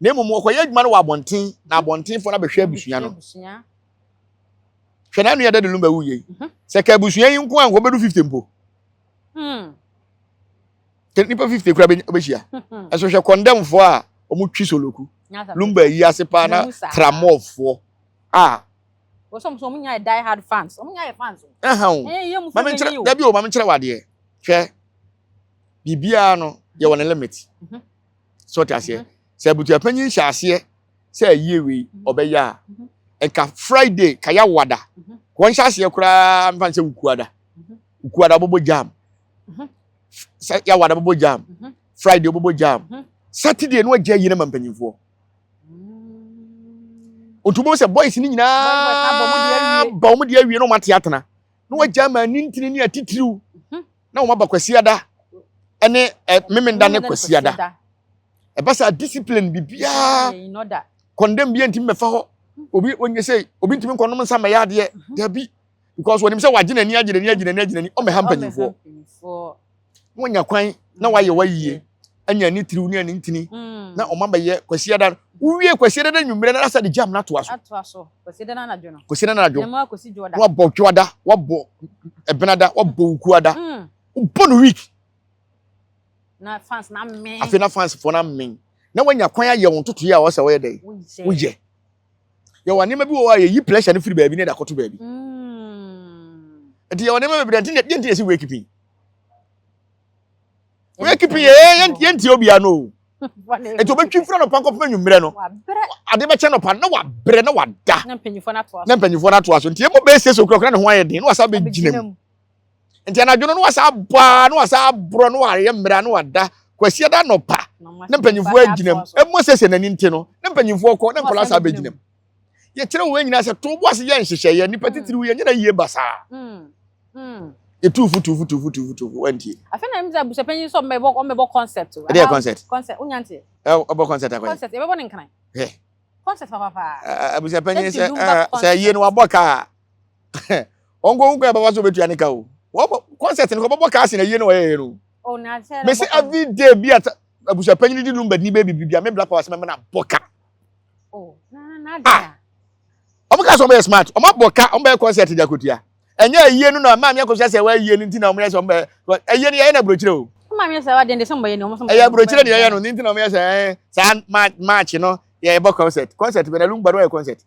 na mmom ɔkɔyɛ adwuma no wɔ abɔnten na abɔntenfoɔ no abɛhwɛ abusua no hwɛ na nua dade lumba wu yei sɛ ka abusua yi nko a nka ɔbɛdu 50 mpo nipa 50 kura bɛhyia ɛso hwɛ kɔndɛmfoɔ a wɔtwi soloku lumba yi ase paa na tramɔfoɔ a wɔsɔ mo nya die hard fans wɔn nya yɛ fans. Ɛha o maame nkyerɛ dabi o maame nkyerɛ wadeɛ hwɛ biribiara no yɛ wɔ ne limit so ɔte aseɛ sɛ abusuapanyin hyɛ aseɛ sɛ ayie wei ɔbɛyɛ a nka Friday kaya wada wɔn hyɛ aseɛ koraa mfa nsɛ wukuada wukuada ɔbɛbɔ jam sɛ yawada ɔbɛbɔ jam Friday ɔbɛbɔ jam Saturday no agya yie na ma mpanyinfoɔ. Nti wobɛhu sɛ boys no nyinaa ba wɔn de awie na wɔn ate atena na wɔagya ama ani ntini ne atitiriw na wɔn aba kwasiada ɛne ɛ memenda ne kwasiada ɛba saa discipline bibiara condemn bi ntumi bɛfa hɔ obi onye sɛ obi ntumi nkɔnom nsa mɛyɛ adeɛ dabi because wɔnim sɛ wagye n'ani agye n'ani agye n'ani agye n'ani ɔmɛha mpanyinfoɔ. Na wanya kwan na wayɛ wayie anya ne tiriw ne ne ntini mm. na ɔma bɛyɛ kwasiada no wowie kwasiada no anwummerɛ na asa de jam no atoa so kwasiada no anadwo no kwasiada no anadwo na wabɔ dwoada wabɔ ɛbenada wabɔ wukuada mm. wobɔ no week na fans na amen afei na fans foɔ no amen na wanya kwan ayɛ wo ntotoeɛ a wɔsɛ wɔyɛ dɛn woyɛ yɛwɔ nneɛma bi wɔ hɔ a yɛyi pressure no firi baabi na yɛde akɔto baabi mm. nti yɛwɔ nneɛma bebree nti yɛnti yɛsi wake pin wake pin yɛ yɛnti obia no o nti obɛtwi fira nɔpa nkɔpem anwummerɛ no ade bɛkyɛ nɔpa na wabrɛ na wada na mpanyinfoɔ no atoa so nti ɛmu bɛyɛ sɛ okurakura ne ho ayɛ den na wasa bɛgyina mu nti anadwo no na wasa abɔ a na wasa aborɔ na wayɛ mmerɛ na wada kwasiada nɔpa na mpanyinfoɔ agyina mu ɛmu sɛsɛ n'ani nte no na mpanyinfoɔ kɔ na nkɔla saa bɛgyina mu yɛkyerɛ wɔn nyinaa sɛ to bo ase yɛ nhyehyɛeɛ nipa mm. titiriw yɛ nyina yie basaa mm. mm. yɛtuufo tuufo tuufo tuufo tuufo wantie. Afei na ɛmu sɛ abusuapanyin sɛ ɔmmɛbɔ ɔmmɛbɔ concert o. Ɛdeɛ concert. Concert wonya nteɛ. Ɔbɔ concert akɔyɛ. Concert yɛbɛbɔ ne nkran. Hwɛ. Concert papapaa. Abusuapanyin sɛ sɛ yie no wabɔ kaa. Ɔnkɔ hu kwan bɛfa so bɛtua ne ka o. Wɔbɔ concert no kɔbɔbɔ kaa sen ayie no wɔyɛyɛ no. Oh, na sɛ Mese every day bi a abusuapanyin di lumba ni bɛ bibi bi a me black power sɛ mɛmɛ na bɔ ka. Oh, na na na Ah! Wɔn ka sɛ wɔn bɛyɛ smart, wɔn abɔ ka, wɔn bɛyɛ concert de akotua. Ɛnyɛ ayie no na maame akosua sɛ wɔayie no nti na wɔn yɛ sɛ wɔn bɛyɛ ayie no yɛyɛ no aburokyire o. Maame sɛ wɔde de sɛ wɔn bɛyɛ no wɔn sɛ ɛyɛ aburokyire na yɛyɛ no nti na wɔn yɛ sɛ ɛɛ saa march no yɛbɔ concert concert bɛ na lumba no yɛ concert.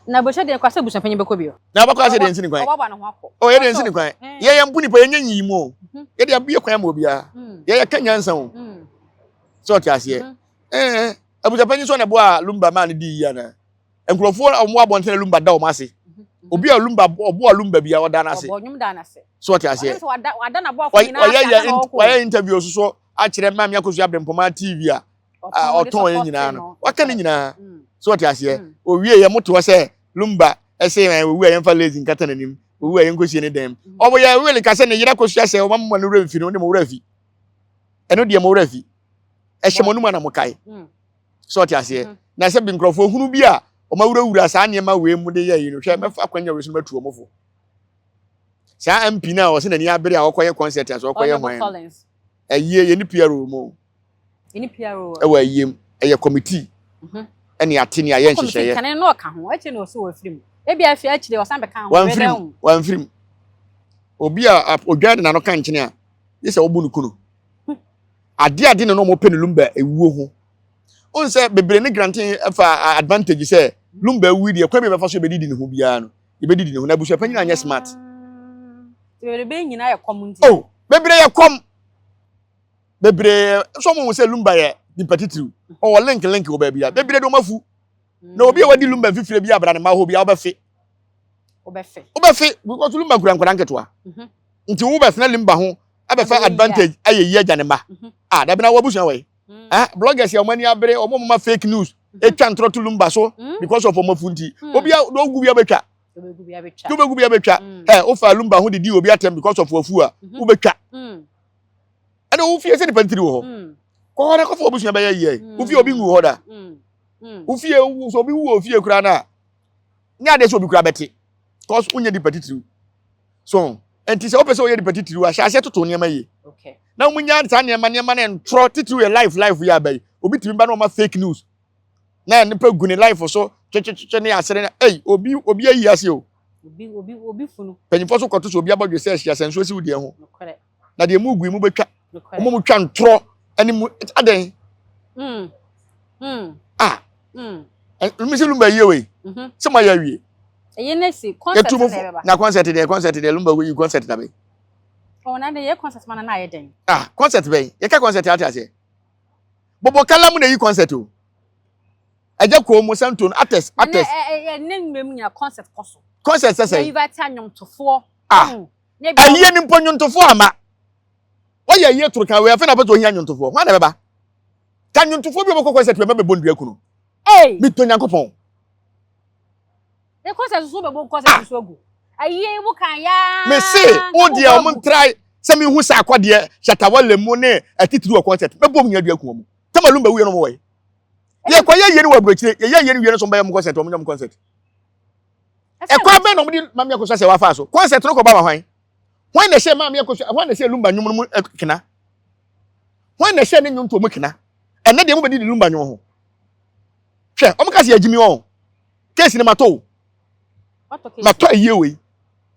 Na bɔhyɛ deɛ kwasɛ abusuapanyin bɛkɔ bio. Na ɔbɛkɔ ase deɛ nsi ne kwan. Ɔbɛba ne ho akɔ. O yɛ deɛ nsi ne kwan. Yɛ yɛn mpo nipa yɛn nyɛ nyiyi mu o. Yɛ deɛ abue kwan ma obiara. Yɛ yɛ ka nyansa o. Sɛ ɔte aseɛ. Ɛɛ abusuapanyin sɔ na ɛboa Lumba maa ne di yie ana. Nkurɔfoɔ a wɔn abɔnten na Lumba da wɔn ase. Obi a Lumba ɔboa Lumba bi a ɔda n'ase. Ɔbɔ nnwom da n'ase. Sɛ ɔte aseɛ. Wada n'aboafo nyinaa ase ada na ɔkɔ. Wayɛ interview soso akyerɛ Maame Akosua Abrempɔmaa TV a. a ɔtɔn yɛ nyinaa no waka ne nyinaa mm. so ɔte aseɛ mm. owie yɛ motoɔ sɛ lumba ɛsɛ yɛn owu a yɛmfa lazy nkata n'anim owu a yɛnkɔsie ne dɛm mm. ɔbɔ yɛ wele ka sɛ ne yere akɔsua sɛ ɔma mma no werɛ mfi no ne mo werɛ afi ɛno deɛ mo werɛ afi ɛhyɛ mo anum ana mo kae so ɔte aseɛ mm-hmm. na sɛ bi nkurɔfoɔ hunu bi a ɔma wurawura saa nneɛma wei mu de yɛ yi no hwɛ mɛfa akwanya wei so no matu ɔmo fo saa mp no a ɔsɛ n'ani abere a ɔkɔyɛ concert a sɛ ɔkɔyɛ hwan ɛyie yɛ ne pr mu Ɛni PRO. Ɛwɔ ayie mu. Ɛyɛ committee. Mhm. Ɛne ate ne ayɛ nhyehyɛeɛ. Kane no ɔka ho. Akyire na ɔsɛ wɔafiri mu. Ebi afei akyire ɔsan bɛka ho. Wamfiri mu. Wamfiri mu. Obi a odwan de n'ano ka nkyene a, gye sɛ wɔbu no kunu. Hmm. Ade ade na na wɔpɛ ne lumba ewuo ho. Wohu sɛ bebree ne granten fa advantage sɛ lumba awu deɛ kwan bi bɛfa so yɛbɛdidi ne ho biara no yɛbɛdidi ne ho na abusua panyin anyɛ smart. Bebree nyinaa yɛ kɔm nti. Oh, bebree yɛ kɔm. Bebree nso wɔn sɛ Lumba yɛ nipa titiriw. Ɔwɔ link link wɔ baabi a. Bebree de wɔn afu. Na obi a wadi Lumba mfifire bi abra ne mma hɔ bi a wobɛfe. Wobɛfe. Wobɛfe because Lumba kura nkwadaa nketewa. Mhm. Nti wobɛfena Lumba ho abɛfa advantage ayɛ yi agya ne mma. Mhm. Ah, dabi na wabusua wɔ yi. Mm. Ah, bloggers yɛ wɔn ani abere, wɔn mma fake news. Mhm. Etwa ntorɔ to Lumba so because of wɔn afu nti. Obi a ogu bi abɛtwa. Wobɛgu bi abɛtwa. Ɛ, wofa Lumba ho didi obi atɛm because of wafu a, wobɛtwa. Ɛna wo fie sɛ nipa ntiri wɔ hɔ. Mm. Kɔ hɔ na kɔfa obusua bɛyɛ yie. Mm. Wo fie obi ngu hɔ da. Mm. Wo fie sɛ obi wu wɔ fie koraa na Nyɛ adeɛ sɛ obi koraa bɛte cause wonyɛ nipa titiriw. So nti sɛ wopɛ sɛ woyɛ nipa titiriw a hyɛ aseɛ toto nneɛma yie. Okay. Na wɔn nya saa nneɛma nneɛma no ntorɔ titiriw yɛ life life yɛ aba yi. Obi tumi ba na ɔma fake news. Na nipa gu ne life so twetwetwe ne asere na ei obi obi ayi ase o. Obi obi obi funu. Panyinfoɔ so kɔto so obi abɔdwe sɛ ahyia sɛ nsuo si wo deɛ ho. Nokorɛ. Na deɛ mu gu yi mu bɛtwa. Nokorɛ. Wɔn mu twa ntorɔ ɛne mu adɛn. Ah. Mesi lumba yie wei. Sɛ mo ayɛ awie. Ɛyɛ na si concert na ɛbɛba. Na concert deɛ concert deɛ lumba yi concert na bɛ. Ɔwɔ na de yɛ concert ma na na ayɛ dɛn. Ah concert bɛn yɛka concert ate aseɛ. Bɔbɔ kala mu na eyi concert o. Ɛgya kɔn mu santo no artist artist. Ɛnɛ ɛnɛ nnwuma mu nyina concert kɔ so. Concert sɛ sɛ. Yɛ invite anwomtofoɔ. Ah ɛyie ni mpo nnwontofoɔ ama. Wɔyɛ ayie toro kan wei afei na ɔpɛ sɛ ohia nnwontofoɔ. Hwan na ɛbɛba? Ka nnwontofoɔ bi a wɔbɛkɔ concert bɛma bɛbɔ nnua kunu. Hey! Metɔ Nyankopɔn. Ne concert so bɛbɔ concert so agu. Ayie wo kan ya. Me se wo deɛ wɔn ntrae sɛ mehu sɛ akɔdeɛ Shatta Wale mu ne atitiri wɔ concert mɛbɔ mu nyina dua ku wɔn. Tama Lumba wuiɛ no wɔn wɔ he? Yɛkɔyɛ ayie no wɔ aburokyire yɛyɛ ayie no wie no so wɔn bɛyɛ wɔn concert wɔn nyɛ wɔn concert. Ɛkwan bɛn na wɔn de Maame Akosua sɛ wafa so? Concert no kɔba ma hwan? Hwan na ɛhyɛ Maame Akosua hwan na ɛhyɛ Lumba nnwom no mu kena? Hwan na ɛhyɛ ne nnwontoɔ mu kena? Ɛnɛ deɛ mobɛdi ne Lumba nnwom ho. Hwɛ, wɔn ka sɛ yɛgyimi wɔn. Case no matɔ o. Matɔ ayie wei.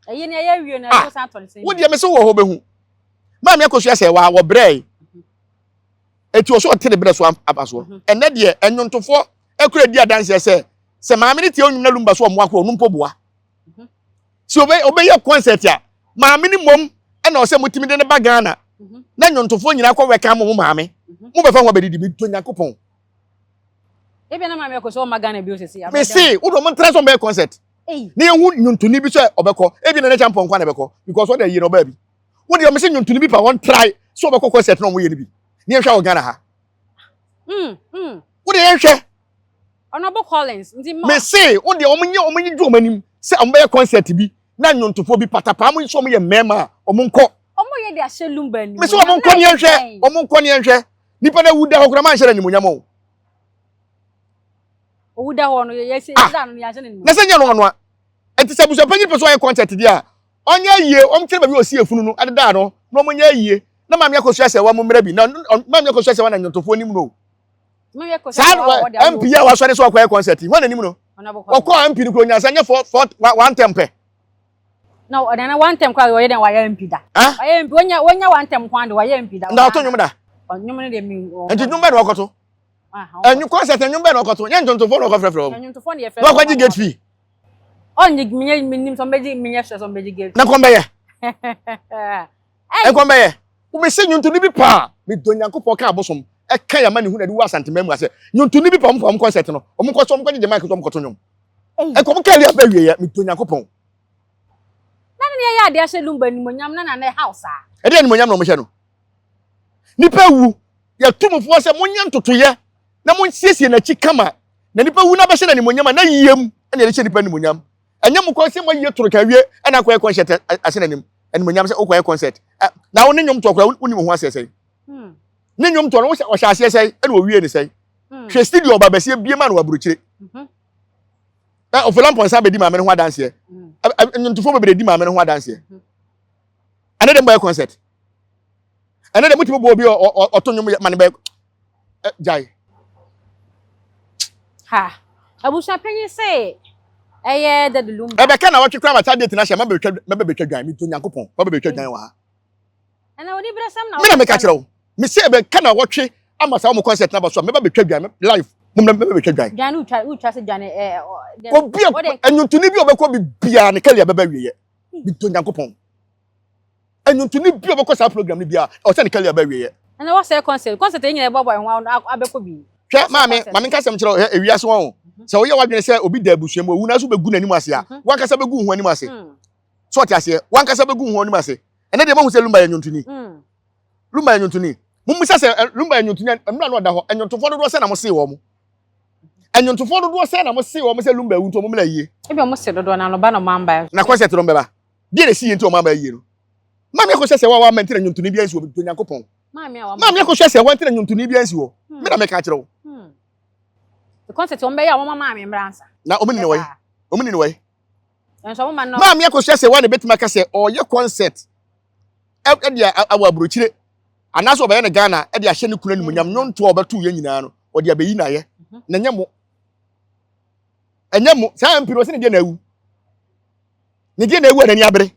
Ɛyɛ ni ɛyɛ wie na ɛyɛ san tɔ ne sɛn. Wo deɛ mese wɔ hɔ bɛhu. Maame Akosua sɛ wa wɔ brɛ. Eti ɔso ɔte ne brɛ so aba soɔ. Ɛnɛ deɛ ɛnwontofoɔ ɛkura di adanseɛ sɛ sɛ maame ne tie onyim na Lumba so ɔmoa korɔ ɔno mpo boa. Sɛ ɔbɛ ɔbɛyɛ concert a maame ne mmom ɛna ɔsɛ motumi de ne ba Ghana na nnwontofoɔ nyinaa kɔ wɛka mo mo maame mo bɛfa ho abɛdidi me dɔ Nyankopɔn. Ebi na maame akɔ so ɔma Ghana bio sisi. Me se wo dɔ mo ntra sɛ ɔbɛyɛ concert na yɛhu nnwontoni bi sɛ ɔbɛkɔ ebi na ne kyampɔn nkwa na ɛbɛkɔ because ɔda yie na ɔbaa bi wo deɛ ɔmo se nnwontoni bi pa wɔn try sɛ ɔbɛkɔ concert na ɔmo yɛ no bi na yɛnhwɛ wɔ Ghana ha wo deɛ yɛnhwɛ. Honorable Collins nti ma. Me se wo deɛ wɔn nyɛ wɔn nyi wɔn anim sɛ wɔn bɛyɛ concert bi na nnwontofoɔ bi patapaa mo nso wɔn yɛ mmarima a wɔn nkɔ. Wɔn yɛ de ahyɛ lumba animuonyam. Me se wɔn nkɔ ne yɛnhwɛ wɔn nkɔ ne yɛnhwɛ nipa na ewu da hɔ koraa maa nhyɛ no animuonyam o. Owu da hɔ no yɛ yɛ ah! da no yɛ ahyɛ no animuonyam. Na sɛ nyɛ no ɔnoa nti sɛ abusuapanyin pɛ so ɔyɛ concert deɛ a ɔnyɛ yie wɔn kyerɛ baabi a ɔsi efunu no ɛdeda no na wɔn nyɛ yie na maame akosua sɛ wɔn mmerɛ bi na maame akosua sɛ wɔn na nnwontofoɔ nim no. Saa MP a wasɔre sɛ ɔkɔyɛ concert yi, hwan na nim no? Ɔkɔɔ MP no kuro nyansa nyɛ for for one term pɛ. Na ɔdana one term kora ɔyɛ dɛn wayɛ MP da. Wayɛ MP wonya wonya one term kwan de wayɛ MP da. Na ɔto nnwom da. Nnwom no deɛ mi. Nti nnwom bɛn na ɔkɔto? Ɛnwu concert nnwom bɛn na ɔkɔto? Nyɛ nnwontofoɔ na ɔkɔfrɛfrɛ wɔn. Nnwontofoɔ na yɛfrɛ. Na ɔkɔgye gate fee. Ɔnye menyɛ menim sɛ ɔmbɛgye menyɛ sure sɛ ɔmbɛgye gate. Na kɔn bɛyɛ. Nkɔm bɛyɛ. Wobɛsɛ nnwontoni bi paa. Medɔ Nyankopɔn ka abosom ɛka yɛ amanehunu ɛde wɔ Asanteman mu asɛ nnwontoni bi paa ɔmo kɔ concert no ɔmo kɔ so ɔmo kɔ gyegye mic so ɔmo kɔto nnwom. Nkɔm ka Elias bɛ wieɛ medɔ Nyankopɔn. Na ne yɛyɛ adeɛ ahyɛ Lumba animonyam na na ne haw saa. Ɛdeɛ animonyam na ɔmo hyɛ no. Nipa awu yɛtu mo foɔ sɛ monyɛ ntotoyɛ na monsiesie n'akyi kama na nipa wu na bɛhyɛ no animonyam a na yiem ɛna yɛde hyɛ nipa animonyam. Ɛnyɛ mo kɔ sɛ moayie toro ka wie ɛna akɔyɛ concert ase n'anim animonyam sɛ wokɔyɛ concert na wo ne nnwom toɔ koraa wonim ho aseɛ sɛn hmm. Ne nnwom toɔ no ɔhyɛ aseɛ sɛn ɛna ɔwie ne sɛn hmm. Hwɛ studio ɔba bɛseɛ bie ma no aburokyire mhm. Ɔfola mpɔnsa bɛdi maame no ho adanseɛ hmm. Nnwomtofoɔ bebree di maame no ho adanseɛ mhm. Ɛne de mbɔyɛ concert ɛne de motumi bɔ obi ɔto nnwom ma ne bɛ gyae. Ha abusuapanyin sɛ ɛyɛ Daddy Lumba. Ɛbɛka na wɔtwe koraa ma saa date no ahyɛ mɛbɛtwa mɛbɛtwa dwan meto Nyankopɔn mɛbɛtwa dwan wɔ ha. Ɛna oni brɛsɛm na me na meka kyerɛ wo me sɛ ɛbɛka na wɔtwe ama saa wɔn concert na ba so a mɛbɛtwa dwan live mo mɛbɛtwa dwan. Dwan no wotwa wotwa sɛ dwan ɛɛ. Obi a ɛnwontoni bi a ɔbɛkɔ bi biara ne kali abɛbɛ wieɛ meto Nyankopɔn. Ɛnwontoni bi a ɔbɛkɔ saa program no biara ɔsɛ ne kali aba awieɛ. Ɛna wɔsɛ concert concert yɛ nyina ɛbɔbɔ ɛho abɛkɔ bi. Hwɛ maame maame nka asɛm kyerɛ hwɛ ewiase wɔn o sɛ woyɛ w'adwene sɛ obi da abusua mu owu na so bɛgu n'anim ase a mhm. wankasa bɛgu ho anim ase mm. so ɔte aseɛ wankasa bɛgu ho anim ase ɛnɛ deɛ mahu sɛ Lumba yɛ nnwontoni mm. Lumba yɛ nnwontoni mummisa sɛ Lumba yɛ nnwontoni nnura no ɔda hɔ nnwontofoɔ dodoɔ sɛ na mo see wɔn mo nnwontofoɔ dodoɔ sɛ na mo see wɔn sɛ Lumba awu nti wɔn mmla yie. Ebi wɔn se dodoɔ na no ba na wɔn amba. Na concert no bɛba. Deɛ na ɛsi yie nti wɔn amba yie no. Maame akɔhyɛ sɛ wawa mɛnti na nnwontoni bi ansi wɔ bɛtɔ Nyankopɔn. Maame akɔhyɛ sɛ wɔnti na nnwontoni bi ansi wɔ. Hmm. Me na meka akyerɛ wo. Hmm. The concert wɔn bɛyɛ a wɔn maame mmra ansa. Na wɔn nyina wɔyi. Wɔn ni no wɔ yi. Maame Akosua sɛ wɔn na ebetumi aka sɛ ɔyɛ concert ɛde awɔ aburokyire anaasɛ ɔbɛyɛ no Ghana ɛde ahyɛ ne kunu animuonyam nnwontoɔ a ɔbɛto yɛ nyinaa no ɔde abɛyi n'ayɛ mhm. na ɛnyɛ mo ɛnyɛ mo saa MP no ɔsɛ ne deɛ na awu ne deɛ na awu a n'ani abere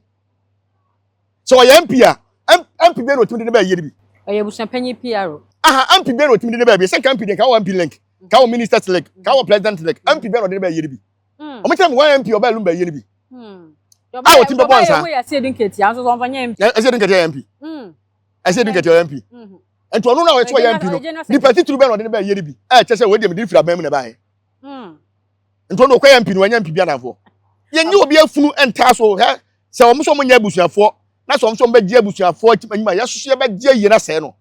sɛ ɔyɛ MP a MP bɛn na ɔtumi de ne bɛyɛ no bi. Ɔyɛ abusuapanyin PRO. Aha MP bɛn na ɔtumi de ne bɛyɛ bi sɛ nka MP deɛ nka wɔ MP link nka wɔ ministers link nka wɔ president link MP bɛn na ɔde ne bɛyɛ no bi. Wɔn kyerɛ mi wɔn MP ɔbɛn lumba yɛ no bi. A wɔtumi bɛbɔ nsa. Ɛsɛ edu nketewa nso wɔn nyɛ MP. Ɛsɛ edu nketewa yɛ MP. Ɛsɛ edu nketewa yɛ MP. Nti ɔno na ɔyɛ MP no nipa titiri bɛn na ɔde ne bɛyɛ no bi. Ɛkyɛ sɛ wɔde mi de firi abɛn mu na ɛbaayɛ. Nti ɔno ɔkɔyɛ MP no wanya MP bi anamfoɔ. Yɛnyɛ obi afunu ntaa so hɛ sɛ wɔn nso wɔn nyɛ abusuafoɔ na sɛ wɔn nso wɔn bɛgye abusuafoɔ anim a yɛsoso yɛbɛgye ayie no asɛe no.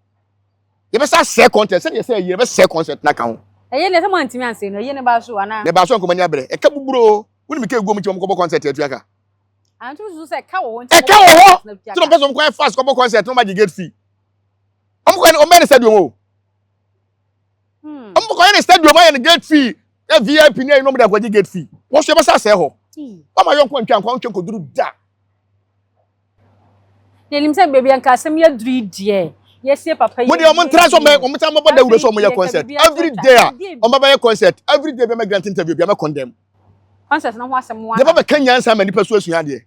Yɛbɛsa asɛe content sɛdeɛ sɛ ayie yɛbɛsɛe concert no aka ho. Ɛyɛ ne sɛ mo antumi ansɛe no ɛyie no baa so anaa? Na ɛbaa so a nkɔmɔ ani abrɛ. Ɛka buburo wonim ka egu wɔn nti wɔn kɔbɔ concert atua ka. Anto susu sɛ ɛka wɔ hɔ nti Ɛka wɔ hɔ nti na wɔn pɛ sɛ wɔn kɔ fast kɔbɔ concert na wɔn agye gate fee. Wɔn kɔ wɔn bɛyɛ ne stadium o. Wɔn kɔ yɛ ne stadium ayɛ ne gate fee na vip ne ayi na wɔn de akɔgye gate fee. Wɔn so yɛbɛsa asɛe hɔ. Wɔn ma yɔnko ntwa nkwa ntwa nkɔduru da. Yɛnim sɛ baabi a nka asɛm yi aduru yi deɛ, yɛasie papa yi. Mo deɛ wɔn ntra so wɔn ntra mɔbɔ dawuro sɛ wɔn yɛ concert every day a wɔn bɛbɛyɛ concert every day bɛmɛ grant interview bi a mɛ condemn. Concert no ho asɛm wa. Yɛba bɛka nyansa ma nipa so asua adeɛ.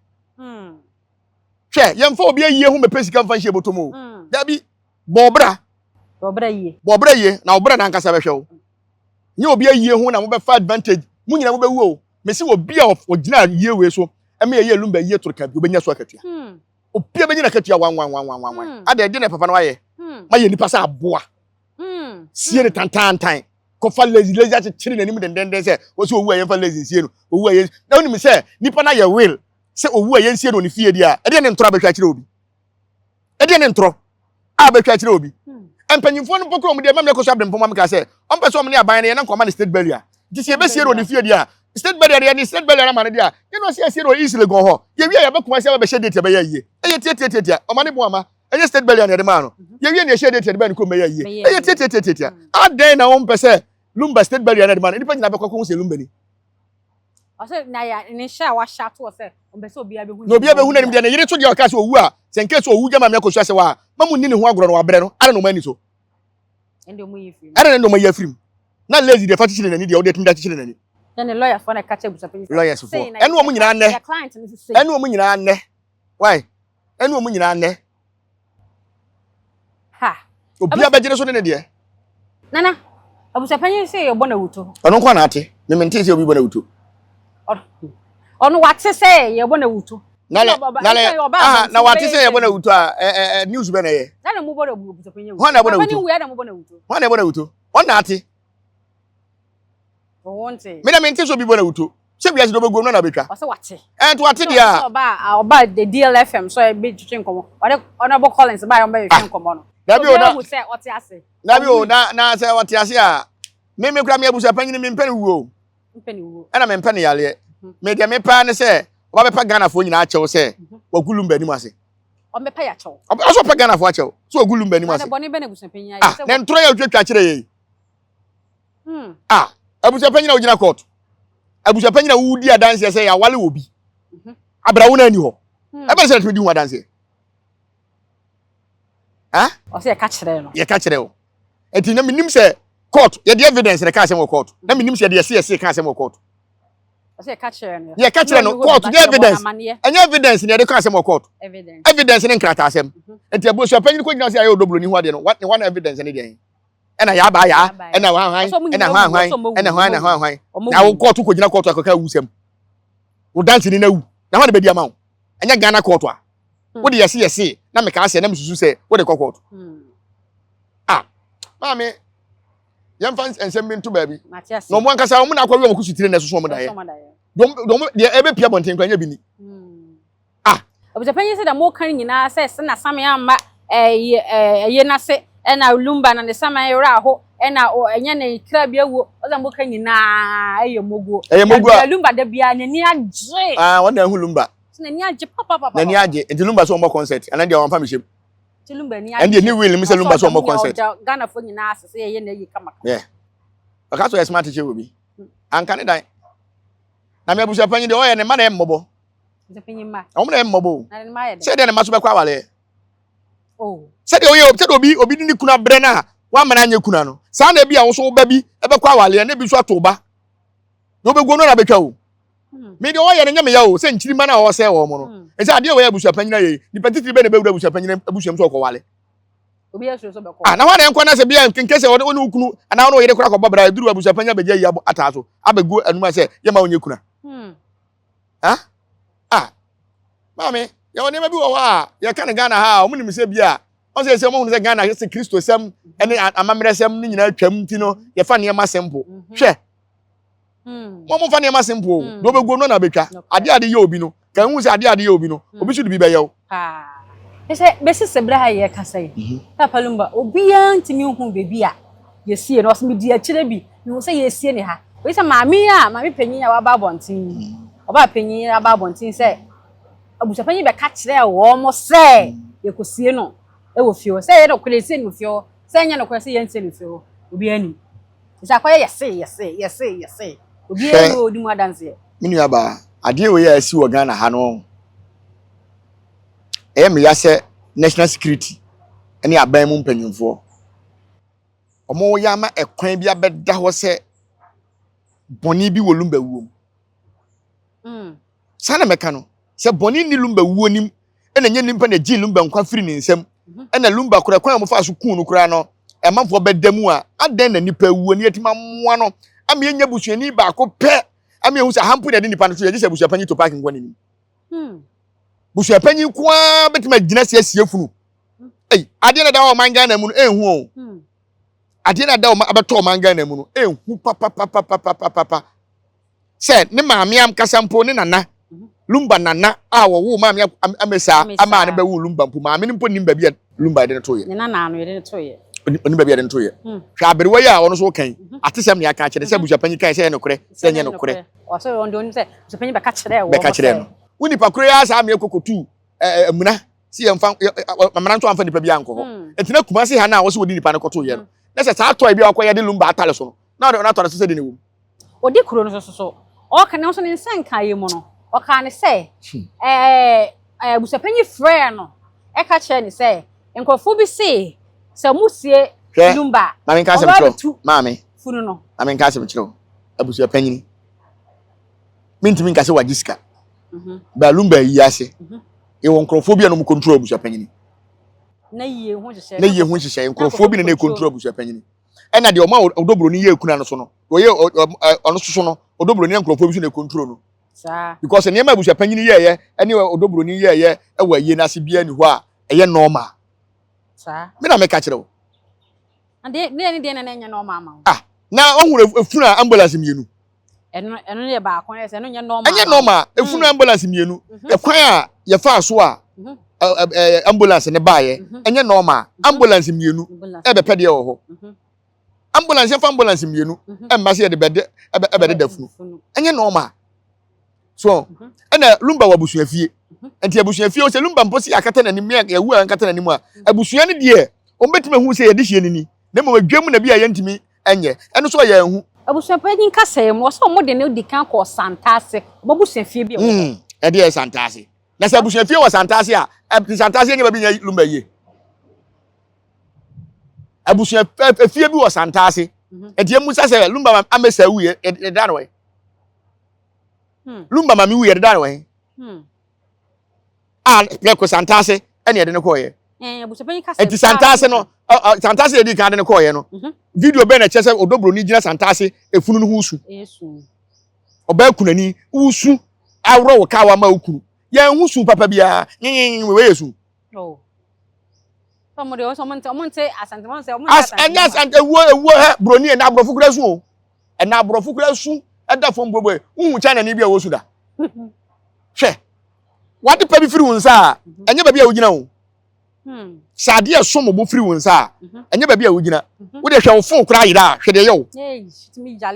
Hwɛ yɛmfa obi ayie ho mɛpɛ sika mfa nhyɛ bɔtɔ mu o. Dabi bɔ ɔbra. Bɔ ɔbra yie. Bɔ ɔbra yie na ɔbra na ankasa bɛhwɛ wo. Nyɛ obi ayie ho na mobɛfa advantage mo nyina mobɛwu o. Mesi obi a ɔgyina yie wei so ɛmɛ yɛyɛ lumba yie toro ka bi obɛnya so akatua. Obi a bɛnya n'akatua wan wan wan wan wan wan. Ada ɛdeɛ na papa no ayɛ. Mayɛ nipa sɛ aboa. Sie ne tantantan. Kɔfa lazy lazy akyekyere n'anim dendenden sɛ wɔsɛ owu a yɛmfa lazy nsie no. Owu a yɛn na wonim sɛ nipa no ayɛ will sɛ owu a yɛnsie no wɔ ne fie deɛ a ɛdeɛ ne ntorɔ abɛhwɛ akyerɛ obi. Ɛdeɛ ne ntorɔ a bɛtwa akyerɛ obi. Hmm. Mpanyinfoɔ no mpo kura wɔn deɛ mɛmɛ kɔ so abirempɔn ma meka sɛ ɔmpɛ sɛ wɔn ne aban no yɛ na nkɔma ne state burial. Nti sɛ yɛbɛsie no wɔ ne fie deɛ a state burial deɛ ne state burial ama no deɛ a yɛn na ɔsi asie no wɔ East Legon hɔ. Yɛwie a yɛbɛkoma sɛ yɛbɛhyɛ date yɛbɛyɛ ayie. Ɛyɛ tiatiatiatia ɔma ne bo ama ɛnyɛ state burial na yɛde maa no. Mhm. Yɛwie ne yɛhyɛ date yɛde bɛyɛ ne kurom bɛyɛ ayie. Ɛyɛ tiatiatiatia. Hmm. Adɛn na wɔmpɛ sɛ Lumba state burial na yɛde maa no nnipa nyinaa bɛkɔ akɔhu sɛ Lumba ni. Ɔsɛ na ya ne hyɛ a wahyɛ ato sɛ ɔmpɛ sɛ obiara bɛhu na obiara bɛhu n'anim deɛ ne yere to deɛ ɔka sɛ owu a sɛ nke sɛ owu gya maame akosua sɛ wa ma mu nni ne ho agorɔ no wabrɛ no ara na ɔma ani so ɛnde ɔmo yi firi mu ɛna ne ɔmo yi afiri mu na lazy deɛ fa kyekyere n'ani deɛ ɔde atumi de akyekyere n'ani ɛne lawyers foɔ na ɛka kyerɛ abusuapanyin lawyers foɔ ɛne ɔmo nyinaa nnɛ ɛne ɔmo nyinaa nnɛ why ɛne ɔmo nyinaa nnɛ Ha. Obi abɛgye ne so ne ne deɛ. Nana, abusuapanyin sɛ yɛbɔ no awuto. Ɔno nko na ate. Me mente sɛ obi bɔ no awuto. Ɔno wate sɛ yɛbɔ no awuto. Na le na le aha na wate sɛ yɛbɔ no awuto a ɛ ɛ news bɛ na ɛyɛ. Na na mo bɔ no abusuapanyin awuto. Hwan na ɛbɔ no awuto? Hwan na ɛbɔ no awuto? Ɔno na ate. Me na mente sɛ obi bɔ no awuto. Sɛ wiase de ɔbɛguom no na abɛtwa. Ɔsɛ wate. Ɛnti wate deɛ a. Ɔba ɔba the DLFM so ɛbɛ twitwi nkɔmɔ. Ɔde Honorable Collins ba yɛ ɔbɛ twitwi nkɔmɔ no. Dabi o na. Obi sɛ ɔte ase. Dabi o na na sɛ ɔte ase a. Me me kura me abusua panyin me mpɛ ne wuo. Mpɛ ne wuo. Ɛna me mpɛ ne yareɛ. Mhm. Me deɛ me paa ne sɛ ɔba bɛpa Ghanafoɔ nyinaa akyɛw sɛ mhm. wagu lumba anim ase. Ɔmbɛpa yɛ akyɛw. Ɔsɛ ɔpɛ Ghanafoɔ akyɛw sɛ wagu lumba anim ase. Na bɔne bɛ na abusua panyin ayɛ. Ah, na ntorɔ yɛ otwatwa kyerɛ yɛ yi. Hmm. Ah, abusua panyin a wogyina court. Abusua panyin a wodi adanseɛ sɛ yɛawale wɔ bi. Mhm. Abra wo na ani hɔ. Hmm. Ɛbɛn sɛ na di ho adanseɛ. Ah? Ɔsɛ yɛka kyerɛ no. Yɛka kyerɛ o. Eti na menim sɛ court yɛde evidence na ɛka asɛm wɔ court. Na menim sɛ yɛde yɛse yɛse ka asɛm wɔ court. Ɔsɛ yɛka kyerɛ no. Yɛka kyerɛ no court nyɛ evidence. Ɛnyɛ evidence na yɛde ka asɛm wɔ court. Evidence. Evidence ne nkrataasɛm. Mhm. Eti abusua panyin kɔ gyina sɛ ayɛ odobroni ho adeɛ no. What ne evidence ne deɛn? ɛna yaba ya ɛna hwan hwan ɛna hwan hwan ɛna hwan na hwan hwan na wo kɔɔto kɔgyina kɔɔto akɔka awusɛm wo danse ni na wu na hwan na bɛdi ama wo ɛnyɛ Ghana kɔɔto a hmm. wode yɛse yɛse na mekaa sɛ na mesusu sɛ wode kɔ kɔɔto hmm. ah maame yɛmfa nsɛm bi nto baabi na ɔmo ankasa ɔmo na akɔwe ɔmo kusu tire na ɛsoso ɔmo daeɛ deɛ ɛbɛpia bɔnten kora nyɛ bi ni hmm. Ah! Abusuapanyin sɛ deɛ moka no nyinaa sɛ sɛ na Same amma ɛyɛ ɛyɛ n'ase ɛna Lumba na ne saman werɛ aho ɛna ɛnyɛ ne kra bi awuo ɔsɛ moka nyinaa ɛyɛ moguo. Ɛyɛ moguo a. Lumba da biara n'ani agye. Ah wɔn na ehu Lumba. Sɛ n'ani agye papapapa. N'ani agye nti Lumba sɛ wɔn bɔ concert ɛna deɛ wɔn fa mi hyɛm. Nti Lumba ani agye. Ɛndeɛ ne will mi sɛ Lumba sɛ wɔn bɔ concert. Ghana fo nyinaa ase sɛ yɛyɛ n'ayi kama kama. Yeah. Ɔka sɛ ɔyɛ smart kyɛ wɔ bi. Anka ne dan. Na me abusua panyin deɛ ɔyɛ ne mma na ɛyɛ mmɔbɔ. Wɔn na ɛyɛ mmɔbɔ o. Sɛ deɛ ne mma so bɛkɔ awaleɛ. Oh. Sɛdeɛ ɔyɛ sɛdeɛ obi obi de ne kunu abrɛ no a wamma no anyɛ kuna no saa na ebi a wo so wo ba bi ɛbɛkɔ awaleɛ na ebi nso ato ba na wobɛguo no na abɛtwa o. Hmm. Me deɛ ɔyɛ no nyɛ me ya o sɛ nkyirima no a ɔsɛ wɔn no. Hmm. Ɛsɛ adeɛ wɔ yɛ abusua panyin ayɛ yi nipa titiri bɛ na ɛbɛwura abusua panyin abusua mu sɛ ɔkɔwale. Obi asuro sɛ ɔbɛkɔ. Ah, na hɔ na ɛnkɔ na sɛ bia nkenke sɛ ɔne wo kunu anaa ɔne wo yere kora kɔbɔ bra ɛduru abusua panyin abɛgye ayi ataa so abɛgu anum sɛ yɛma wonyɛ kuna. Hmm. Ah, ah, maame, yɛwɔ nneɛma bi wɔ hɔ a yɛka no Ghana ha a wɔn nim sɛ bi a wɔn sɛ sɛ wɔn sɛ Ghana sɛ Kristosɛm ne amammerɛsɛm ne nyinaa twam nti no yɛfa nneɛma simple. Mhm. Hwɛ, Hmm. wɔn mfa nneɛma simple o. Hmm. Deɛ ɔbɛguo no na abɛtwa. Adeɛ a ade yɛ obi no, ka ehu sɛ adeɛ a ade yɛ obi no, Hmm. obi nso de bi bɛyɛ wo. Paa. Sɛ bɛsi sɛ berɛ a yɛkasa yi, Mhm. Papa Lumba, obiara ntumi nhu baabi a yɛsie no. Ɔsɛ medi akyire bi, mehu sɛ yɛsie ne ha. Wei sɛ maame yi a, maame panyin a waba abɔnten yi, ɔbaa panyin yi aba abɔnten sɛ abusuapanyin bɛka kyerɛɛ wɔn sɛ yɛkɔsie no wɔ fie hɔ. Sɛ ɛyɛ nokorɛ yɛsie no wɔ fie hɔ, sɛ ɛnyɛ nokorɛ sɛ yɛnsie no wɔ fie hɔ, obiara nim. Sɛ akɔyɛ yɛse, yɛse, yɛse, yɛse. Obiara Hwɛ, ni ɔdi mu adanseɛ. me nuabaa, adeɛ wei a asi wɔ Ghana ha no, ɛyɛ me ya sɛ national security ne aban mu mpanyinfoɔ wɔyɛ ama ɛkwan bi abɛda hɔ sɛ bɔne bi wɔ Lumba wuo mu. Mm. Saa na mɛka no sɛ bɔne nni Lumba wuo nim ɛna nyɛ nipa na gye Lumba nkwa firi ne nsam Mhm. ɛna Lumba koraa kwan a wɔfa so kuu no koraa no ɛmanfoɔ bɛda mu a adɛn na nipa wuo ne yɛtumi amoa no ama yɛnya busuani baako pɛ ama yɛhu sɛ aha mpo na yɛde nipa no to yɛgye sɛ abusuapanyin to park nkɔ n'anim. Hmm. Busuapanyin nko ara bɛtumi agyina siesie funu. Ei, adeɛ na ɛda hɔ ɔman Ghana mu no ɛnhu o. Hmm. Adeɛ na ɛda ɔman abɛtɔ ɔman Ghana mu no ɛnhu papapapapapapa. Sɛ ne maame ankasa mpo ne nana Mhm. Lumba nana a wɔwoo maame Amesa ama ne Amesa. bɛwoo Lumba mpo maame no mpo nim baabi a Lumba yɛde no toeɛ. Ne nana no yɛde no toeɛ. Onim baabi a yɛde no toeɛ. Hmm. Hwɛ aberewa yi a ɔno nso kan Mhm. atesɛm ne aka akyerɛ sɛ Mhm. abusuapanyin kan sɛ ɛyɛ nokorɛ sɛ ɛnyɛ nokorɛ. Ɔsɛ ɔno deɛ ɔnim sɛ abusuapanyin bɛka kyerɛɛ wɔn Bɛka kyerɛɛ sɛ no. Wo nipa koro yi ara saa mmea kɔkɔtuu amuna si yɛmfa amena nso amfa nipa bi ankɔ hɔ. Hmm. Nti na Kumasi ha no a wɔsɛ wɔde nipa no kɔtoeɛ no Mhm. na sɛ saa tɔe bi a wɔkɔyɛ de Lumba atare so no na ɔde ɔno atare so sɛ de ne wom. Ɔdi kuro no so so ɔka ne nso ne nsa nkaeɛ mu no ɔkaa ne sɛ ɛɛ abusuapanyin frɛɛ no ɛka kyerɛ ne sɛ nkurɔfoɔ bi se sɛ mo sie Hwɛ, Lumba maame nka asɛm ɔno kyerɛ wo. abɛtu Maame, funu no. maame nka asɛm kyerɛ wo. Abusuapanyin, mentumi nka sɛ wagye sika. Mhm. Ba Lumba yi ase. Mhm. Yɛwɔ nkurɔfoɔ bi a na wɔn control abusuapanyin. Na yie ho nhyehyɛ. Na yie ho nhyehyɛ nkurɔfoɔ bi na na control abusuapanyin. Ɛna deɛ ɔma ɔdɔburoni yɛ ekuna no so no, ɔyɛ ɔno soso no, ɔdɔburoni na nkurɔfoɔ bi so na control no. Saa. Because nneɛma abusuapanyin yɛɛyɛ ɛne ɔdɔburoni yɛɛyɛ ɛwɔ ayie n'ase biara ni hɔ a ɛyɛ normal. Saa. Me na meka kyerɛ wo. Ade ne ne deɛ na ɛnyɛ normal ma wo. Ah, na ɔhun efunu a ambulance mmienu. Ɛno ɛno yɛ baako ɛsɛ ɛno nyɛ normal. Ɛnyɛ normal efunu ambulance mmienu. Ɛkwan a yɛfaa so a ɛɛ ambulance ne baayɛ ɛnyɛ normal ambulance mmienu ɛbɛpɛ deɛ wɔ hɔ. Ambulance yɛfa ambulance mmienu ɛmma sɛ yɛde bɛde ɛbɛ ɛbɛde da funu ɛnyɛ normal. So ɛna Lumba wɔ abusua fie nti abusua fie sɛ Lumba mpo si akata n'anim ne yɛwu a nkata n'anim a abusua no deɛ wɔn bɛtumi ahu sɛ yɛde hyɛ ne ni na mmom adwam na bi a yɛntumi nyɛ ɛno nso ɔyɛ ahu. Abusuapanyin kasa mu ɔsɛ wɔn de no di kan kɔɔ Santase wɔn abusua fie bi a ɛwɔ hɔ. Ɛde yɛ Santase na sɛ abusua fie wɔ Santase a Santase nyɛ baabi nyɛ Lumba yie abusua fie bi wɔ Santase nti emu sɛ sɛ Lumba amesa wu yɛ yɛda no wɔ Lumba maame wu yɛde da no wɔ he a prɛko Santase ɛna yɛde no kɔɔyɛ. Nti Santase no Santase yɛde kan de no kɔɔyɛ no video bɛn na ɛkyerɛ sɛ Odobroni gyina Santase efunu no ho su. Ɔbaa kunani wusu aworɔ wo kaa wama wo kunu yɛn ho su papa biara nyenyenye wei yɛ su. As ɛnyɛ asante ewuo ewuo hɛ broni ɛna aborɔfo kura su o ɛna aborɔfo kura su ɛda fam bobo wohu China ni bi a wɔsu da hwɛ wade pa bi firi wo nsa a ɛnyɛ baabi a wogyina o sɛ adeɛ ɛsom bo firi wo nsa a ɛnyɛ baabi a wogyina wode hwɛ wo fon koraa ayera a hwɛ deɛ ɛyɛ wo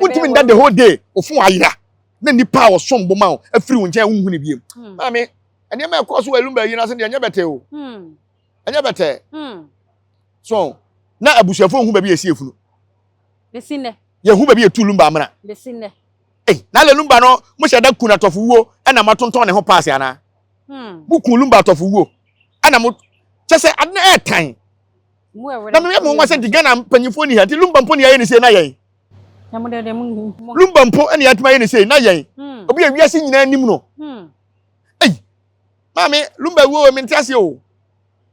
wontumi nda the whole day wo fon ayera na nipa a ɔsom bo ma wo afiri wo nkyɛn a wonhu ne biem maame nneɛma ɛkɔ so wɔ Lumba yi no ase deɛ ɛnyɛ bɛtɛ o ɛnyɛ bɛtɛ so na abusuafoɔ hu baabi a ɛsi efunu yɛhu baabi a ɛtu Lumba amena. Ei, na ale Lumba no mo hyɛ da kun atɔfo wuo ɛna mo atontɔn ne ho paase anaa? Mo kun Lumba atɔfo wuo ɛna mo kyɛ sɛ ade no ɛɛtan. Na meyɛ mo nwa sɛ nti Ghana mpanyinfoɔ ni ha nti Lumba mpo ne yɛayɛ ne sei na yɛn. Lumba mpo ɛne yɛatumi ayɛ ne sei na yɛn. Obi a wiase nyinaa nim no. Ei, maame Lumba wuo mente aseɛ o.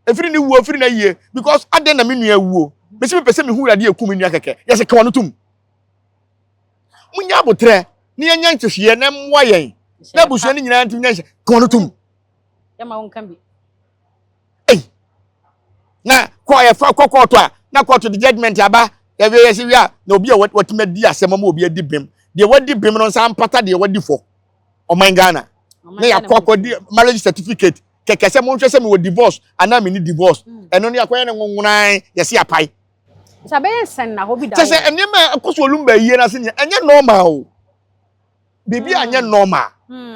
Efiri ne wuo efiri na yie because adɛn na me nua wuo. Mesi mepɛ sɛ mehu wurade eku me nua kɛkɛ. Yɛsɛ kawa no tum. Munya abotrɛ na yɛnyɛ nhwehwɛeɛ na mmoa yɛn na abusua no nyinaa ntumi nyɛ nhyɛ ka wɔn tom. Yɛma wo nka bi. Ei na kɔ yɛfa kɔ kɔɔto a na kɔɔto de judgement aba yɛwie yɛsi wie a na obi a watumi adi asɛm ama obi adi bem deɛ wadi bem no nsa mpata deɛ wadi fɔ ɔman Ghana na yɛakɔ akɔdi marriage certificate kɛkɛ sɛ monhwɛ sɛ mewɔ divorce anaa menni divorce ɛno ne akɔyɛ no nwonwonan yɛsi apae. Sɛ bɛyɛ nsɛnnahɔ bi da Kyɛ sɛ nneɛma a ɛkɔ so wɔ Lumba ayie no ase nyɛ ɛnyɛ normal o. Biribi a nyɛ normal.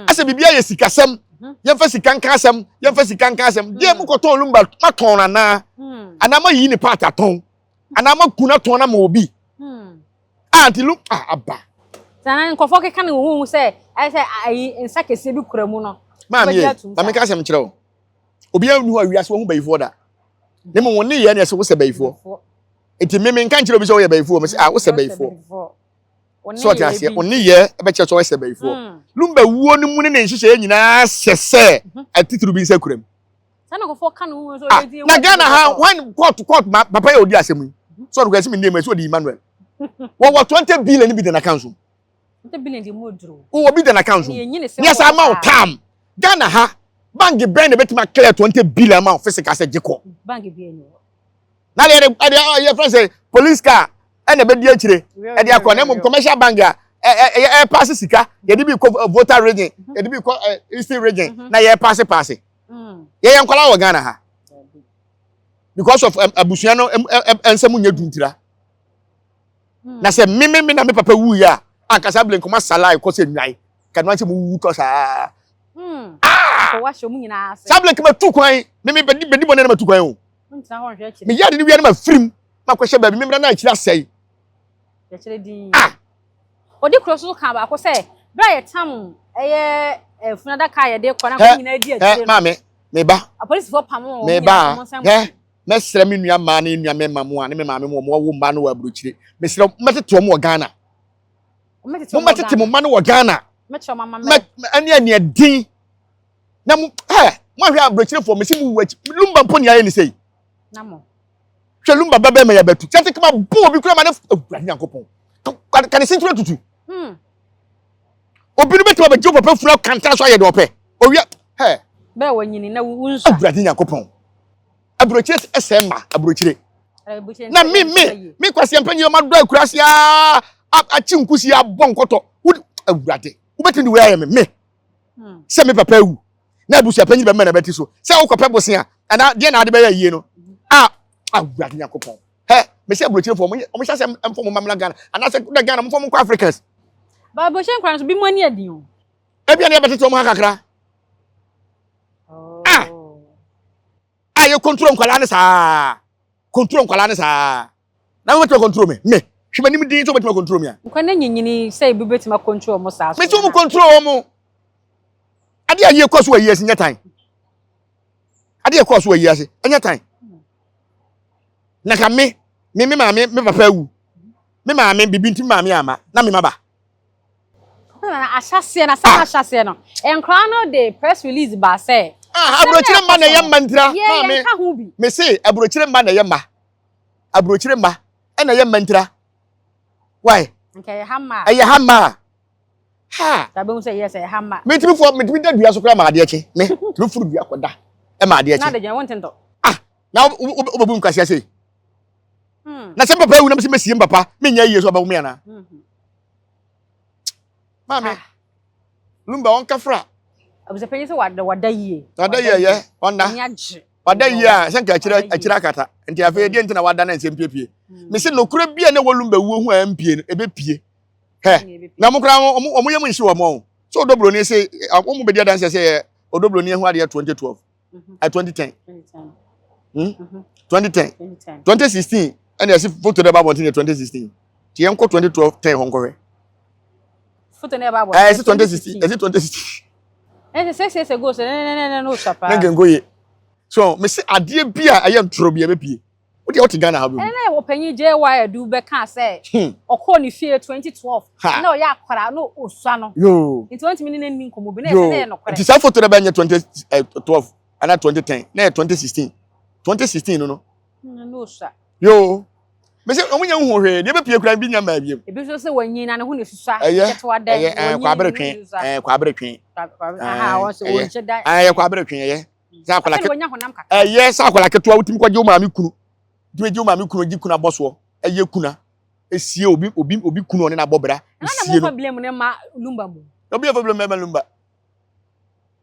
Asɛ biribi ayɛ sikasɛm. Yɛmfa sika nka asɛm, yɛmfa sika nka asɛm. Deɛ mokɔtɔn Lumba matɔn no anaa? Anaa mayi ne part atɔn? Anaa maku no atɔn no ama obi? Ah, nti Lum ah aba. Sɛ na nkurɔfoɔ keka ne huhu sɛ ayɛ sɛ ayi nsa kɛseɛ bi kura mu no. Maame ye, maame nka asɛm kyerɛ wo. Obiara nni hɔ a wiase wahu bayifoɔ da. Na mmom wɔn nneyɛɛ na ɛsɛ wosɛ bayifoɔ. Nti me menka nkyerɛ obi sɛ woyɛ bayifoɔ, mese ah wosɛ bayifoɔ. So ɔte aseɛ, wɔn nneyɛɛ bɛkyerɛ sɛ ɔyɛ bayifoɔ. Hmm. Lumba wuo no mu ne ne nhyehyɛeɛ nyinaa hyɛ sɛ mhm. atitiriw bi nsa kura mu. Ah, na Ghana ha wan court court ma papa yɛ odi asɛm yi. Mhm. So ɔno kura ɛsɛ mi nneɛma ɛsɛ ɔdi Emmanuel. Wɔwɔ 20 billion bi de na kan so. Wowɔ bi da n'account so. Ne yɛ ama wo tam. Ghana ha, bank bɛn na ebetumi clear 20 billion ama wo physical sɛ gye kɔ. Bank bi ani hɔ. Na deɛ ɛde ɛyɛ fɛn sɛ police car ɛna ɛbɛdi akyire ɛde akɔ na mmom commercial bank a ɛyɛ ɛpaase sika yɛde bi kɔ Volta region yɛde bi kɔ Eastern region na yɛ paase paase. Yɛyɛ nkwadaa wɔ Ghana ha because of abusua no nsɛm nyɛ duntira. Na sɛ me me me na me papa wuiɛ a, anka saa bere nkɔma salai kɔ sɛ nnwan. Ka no sɛ muwu tɔ saa. Hmm. Ah! Saa bere nkɔma tu kwan. Me me bɛdi bɛdi bɔne na matu kwan o. Me yɛ ade no wia na mafirim. Makɔhyɛ baabi me mmra na akyiri asɛe. Ah! Odi kuro so ka baako sɛ bere a yɛtam ɛyɛ funu adaka a yɛde kɔ na nkɔm nyinaa di akyire no. Maame, me ba. Apolisifoɔ pam wɔn nyinaa wɔn nsa mu. Mɛsrɛ me nua mmaa ne nua mmarima mo a ne me maame mo wɔn wɔwo mma no wɔ aburokyire. Mesrɛ mo mɛtete wɔn wɔ Ghana. Mo mɛtete mo mma no wɔ Ghana. Mɛ ɛne ɛne ɛdin. Na mo ɛ mo ahwɛ aburokyirefoɔ mesi mo wu akyi. Lumba mpo ne ayɛ ne sei. Hwɛ Lumba ba bɛrima yɛ bɛtu. Kyɛnse kama bo obi kura ma ne awurade Nyankopɔn. Ka ne sentire tutu. Hmm. Obi no bɛtumi abɛgye wo papa funu akantan so ayɛ deɛ ɔpɛ. Owia hɛ. Bɛɛ wɔnyini na wunsa. Awurade Nyankopɔn. Aburokyire sɛ mma aburokyire. Na me me me kwasi mpanyin ɔma dɔ akura se aa akyi nkusi abɔ nkɔtɔ. Awurade wobɛtumi de wei ayɛ me me hmm. sɛ me papa awu na abusua panyin bɛmɛ na bɛti so sɛ wokɔpɛ bosea anaa deɛ na ade bɛyɛ yie no a Awurade Nyankopɔn. Hɛ mesi aburokyirefoɔ ɔmo hyɛ sɛ mfɔ mo mamla Ghana anaasɛ na Ghana mo fɔ mo nkɔ Africans. Ba aburokyire nkwa nso bi mo ani adi o. Ebia ne yɛbɛtete ɔmo ha kakra. Ah! A yɛ control nkwadaa ne saa. Control nkwadaa ne saa. Na wobɛtumi control me. Me. Hwɛ m'anim din sɛ wobɛtumi control me a. Nkwa ne nyinyini sɛ ebi bɛtumi control ɔmo saa so. Mesi ɔmo control ɔmo. Ade a yie kɔ so wɔ yie ase nyɛ tan. Ade a kɔ so wɔ yie ase nyɛ tan. Na ka me me me maame me papa awu. Me maame bibi nti maame ama na me maba. Na ahyɛseɛ na asɛm ahyɛseɛ no nkwadaa no de press release baa sɛ. Ah, aburokyire mma na ɛyɛ mma ntira. Maame, me se aburokyire mma na ɛyɛ mma. Aburokyire mma ɛna ɛyɛ mma ntira. Why? Nka ɛyɛ ha mma. Ɛyɛ ha mma. Ha. Sabe sɛ yɛ sɛ ɛyɛ ha mma. Metumi fo metumi da dua so koraa ma adeɛ kye. Me tumi furu dua kɔ da ɛma adeɛ kye. Na de gyina wɔn ntentɔ. Ah, na wobɛbu nkwasi ase. Hmm. Na sɛ mpapa awu na mesi mesie mpapa menyɛ yie so ɔbɛwo me anaa? Hmm. Maame, ah. Lumba wɔn kafra. Abusuapanyin sɛ wada wada yie. Wada yie yɛ ɔnda. Wada yie a sɛ nka akyire akyire akata. Nti afei deɛ nti na wada na nsɛm piepie. Hmm. Mesi nokura bi a na ɛwɔ Lumba wuo ho a ɛmpie no ebe pie. Hɛ na mo koraa wɔn wɔn yɛ mo nhye wɔn o. So Odo Broni se wɔn mo bɛdi adanseɛ sɛ yɛ Odo Broni ho adeɛ 2012. 2010. Hmm? 2010. 2016 ɛna yɛsi foto dɛ ba abɔnten yɛ 2016. Ti yɛn kɔ 2012 10 hɔ nkɔhwɛ. Foto no ɛba abɔ. Ɛɛ ɛsi 2016 ɛsi 2016. Ɛsɛ 6 years ago sɛ ne ne ne ne no osua paa. Ne nkenko ye. So mesi adeɛ bi a ɛyɛ ntorɔ bi a ɛbɛpie. Wo deɛ wote Ghana ha bɛhu. Ɛna ɔpanyin JY Adu bɛkaa sɛ ɔkɔɔ ne fie 2012 na ɔyɛ akwadaa na osua no. Yoo. Nti wɔntumi ne no nni nkɔmmɔ bi na ɛsɛ na ɛyɛ nokorɛ. Nti saa foto no bɛnyɛ 2012 anaa 2010 na ɛyɛ 2016. 2016 no no. Na osua. Yoo. Mese wɔn nyɛ nhu hwee deɛ ɛbɛpie koraa bi nya mmaa biem. Ebi nso sɛ wɔnyin na ne ho na esusua. Ɛyɛ Ketewa dɛn ɛyɛ ɛɛ wɔnyin kwabere ne ho twe na esusua. ɛɛ kwabere twe. Aha wɔn sɛ Ɛyɛ wɔnhyɛ da. ɛyɛ kwabere twe ɛyɛ. Sɛ akwadaa Afei na wɔnya honam kakra. Ɛyɛ sɛ akwadaa ketewa wotumi kɔgye wo maame kunu. Wotumi gye wo maame kunu gye kunu abɔ soɔ. Ɛyɛ kuna. Esie obi obi obi kunu ɔne n'abɔ bra. Ɛna na Esie mo no. fa blame ne ma Lumba mu. Obi afa blame ma Lumba.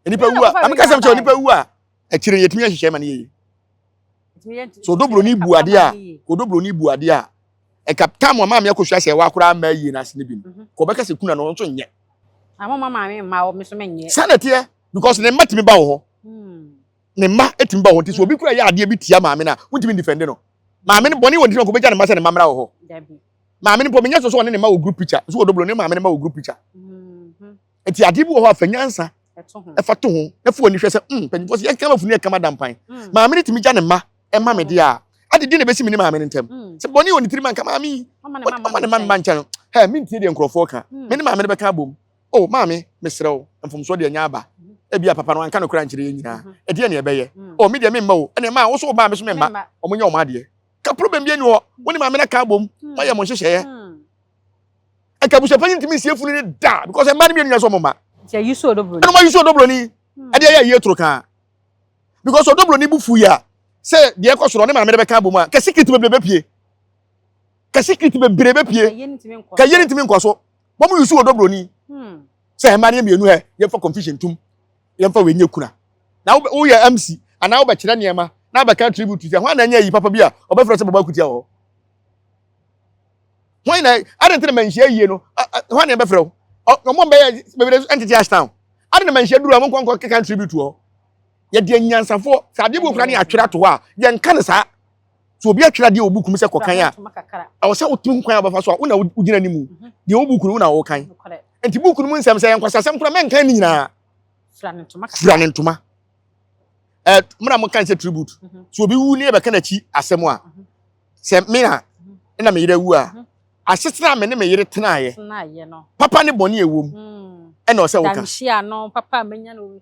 Nipa Ɛna wu a, mo fa ameka sɛm kyerɛ blame nipa wu a, akyire yɛtumi ahyehyɛ ma no yie. So odobroni bu adeɛ a, odobroni bu adeɛ a, ɛka tam a maame akosua sɛ ɛwɔ akora ama yie n'ase no bi no, mhm. kɔ bɛka sɛ kuna no nso nyɛ. Ama ma maame mma wɔ me so menyɛ. Saa na ɛteɛ because ne mma tumi ba wɔ hɔ. Hmm. Ne mma tumi ba wɔ hɔ nti sɛ obi kura yɛ adeɛ bi tia maame no a, wontumi defend no. Maame no bɔne wɔ ne tirim kɔ bɛgya ne mma sɛ ne mma mmra wɔ hɔ. Maame no mpo menyɛ so sɛ ɔne ne mma wɔ group picture nso wɔ dobro ne maame no mma wɔ group picture. Mhm. Nti adeɛ bi wɔ hɔ a fa nyansa ɛfa to ho na fa w'ani hwɛ sɛ mm mpanyinfoɔ sɛ yɛka mafunu yɛka madampan mm. maame no tumi gya ne mma ɛma me deɛ a ade di na ɛbɛsi me ne maame no ntam mm. sɛ bɔne wɔ ne tirim anka maame yi ɔma ne ma mma nkyɛn no hɛ mentie deɛ nkurɔfoɔ ka mm. me ne maame no bɛka abom o oh, maame mesrɛ wo mfomsoɔ deɛ nya aba ebi a papa no anka no kora nkyerɛ yɛn nyinaa mm-hmm. ɛdeɛ ne ɛbɛyɛ o oh, me deɛ memma o ɛne ma wo so wo baa me so memma ɔmo nyɛ ɔmo adeɛ ka problem bi ani hɔ wo ne maame no ka abom moayɛ mo nhyehyɛeɛ nka abusuapanyin ntumi nsie funu ne da because mmaa no mmienu nyɛ sɛ ɔmo ma. Nti ayi so odobroni. Ɛna ɔmo ayi so odobroni. Ɛde ɛyɛ ayie toro kaa because odobroni bu fu yi a sɛ deɛ ɛkɔ soro ɔne maame no bɛka abom a kɛ secret bebree bɛpie kɛ secret bebree bɛpie kɛ yie ntumi nkɔ so wɔn yi so odobroni sɛ mmaa no yɛ mmienu hɛ yɛmfa confusion tum yɛmfa wei nyɛ kuna na woyɛ MC anaa wobɛkyerɛ nneɛma na abɛka tribute sɛ hwan na ɛnyɛ ayi papa bi a ɔbɛfrɛ sɛ bɔbɔ akutia wɔ hɔ. Hwan na adɛn nti na manhyia yie no hwan na ɛbɛfrɛ wo ɔmo mbɛyɛ bebree ɛntete ashtown adɛn na manhyia duru a mo nkɔ nkɔ keka tribute hɔ yɛde anyansafoɔ sɛ adeɛ bi okura ne atwerɛ ato hɔ a yɛnka no saa so obi atwerɛ adeɛ wɔ buku mu sɛ kɔkan a ɛwɔ sɛ wotu kwan a wɔbɛfa so a wo na wogyina ne mu mhm. deɛ wɔ buku no wo na wɔkan nti buku no mu nsɛm sɛ yɛn nkwasasɛm kora mɛnkan ne nyinaa fira ne ntoma ɛ mmerɛ mo kan sɛ tribute mhm. so obi wu ne yɛbɛka n'akyi asɛm a mhm. sɛ me a ɛna me yere awu a mhm. asetena a me ne me yere tenaeɛ papa ne bɔne ɛwɔ mu hmm. ɛna ɔsɛ woka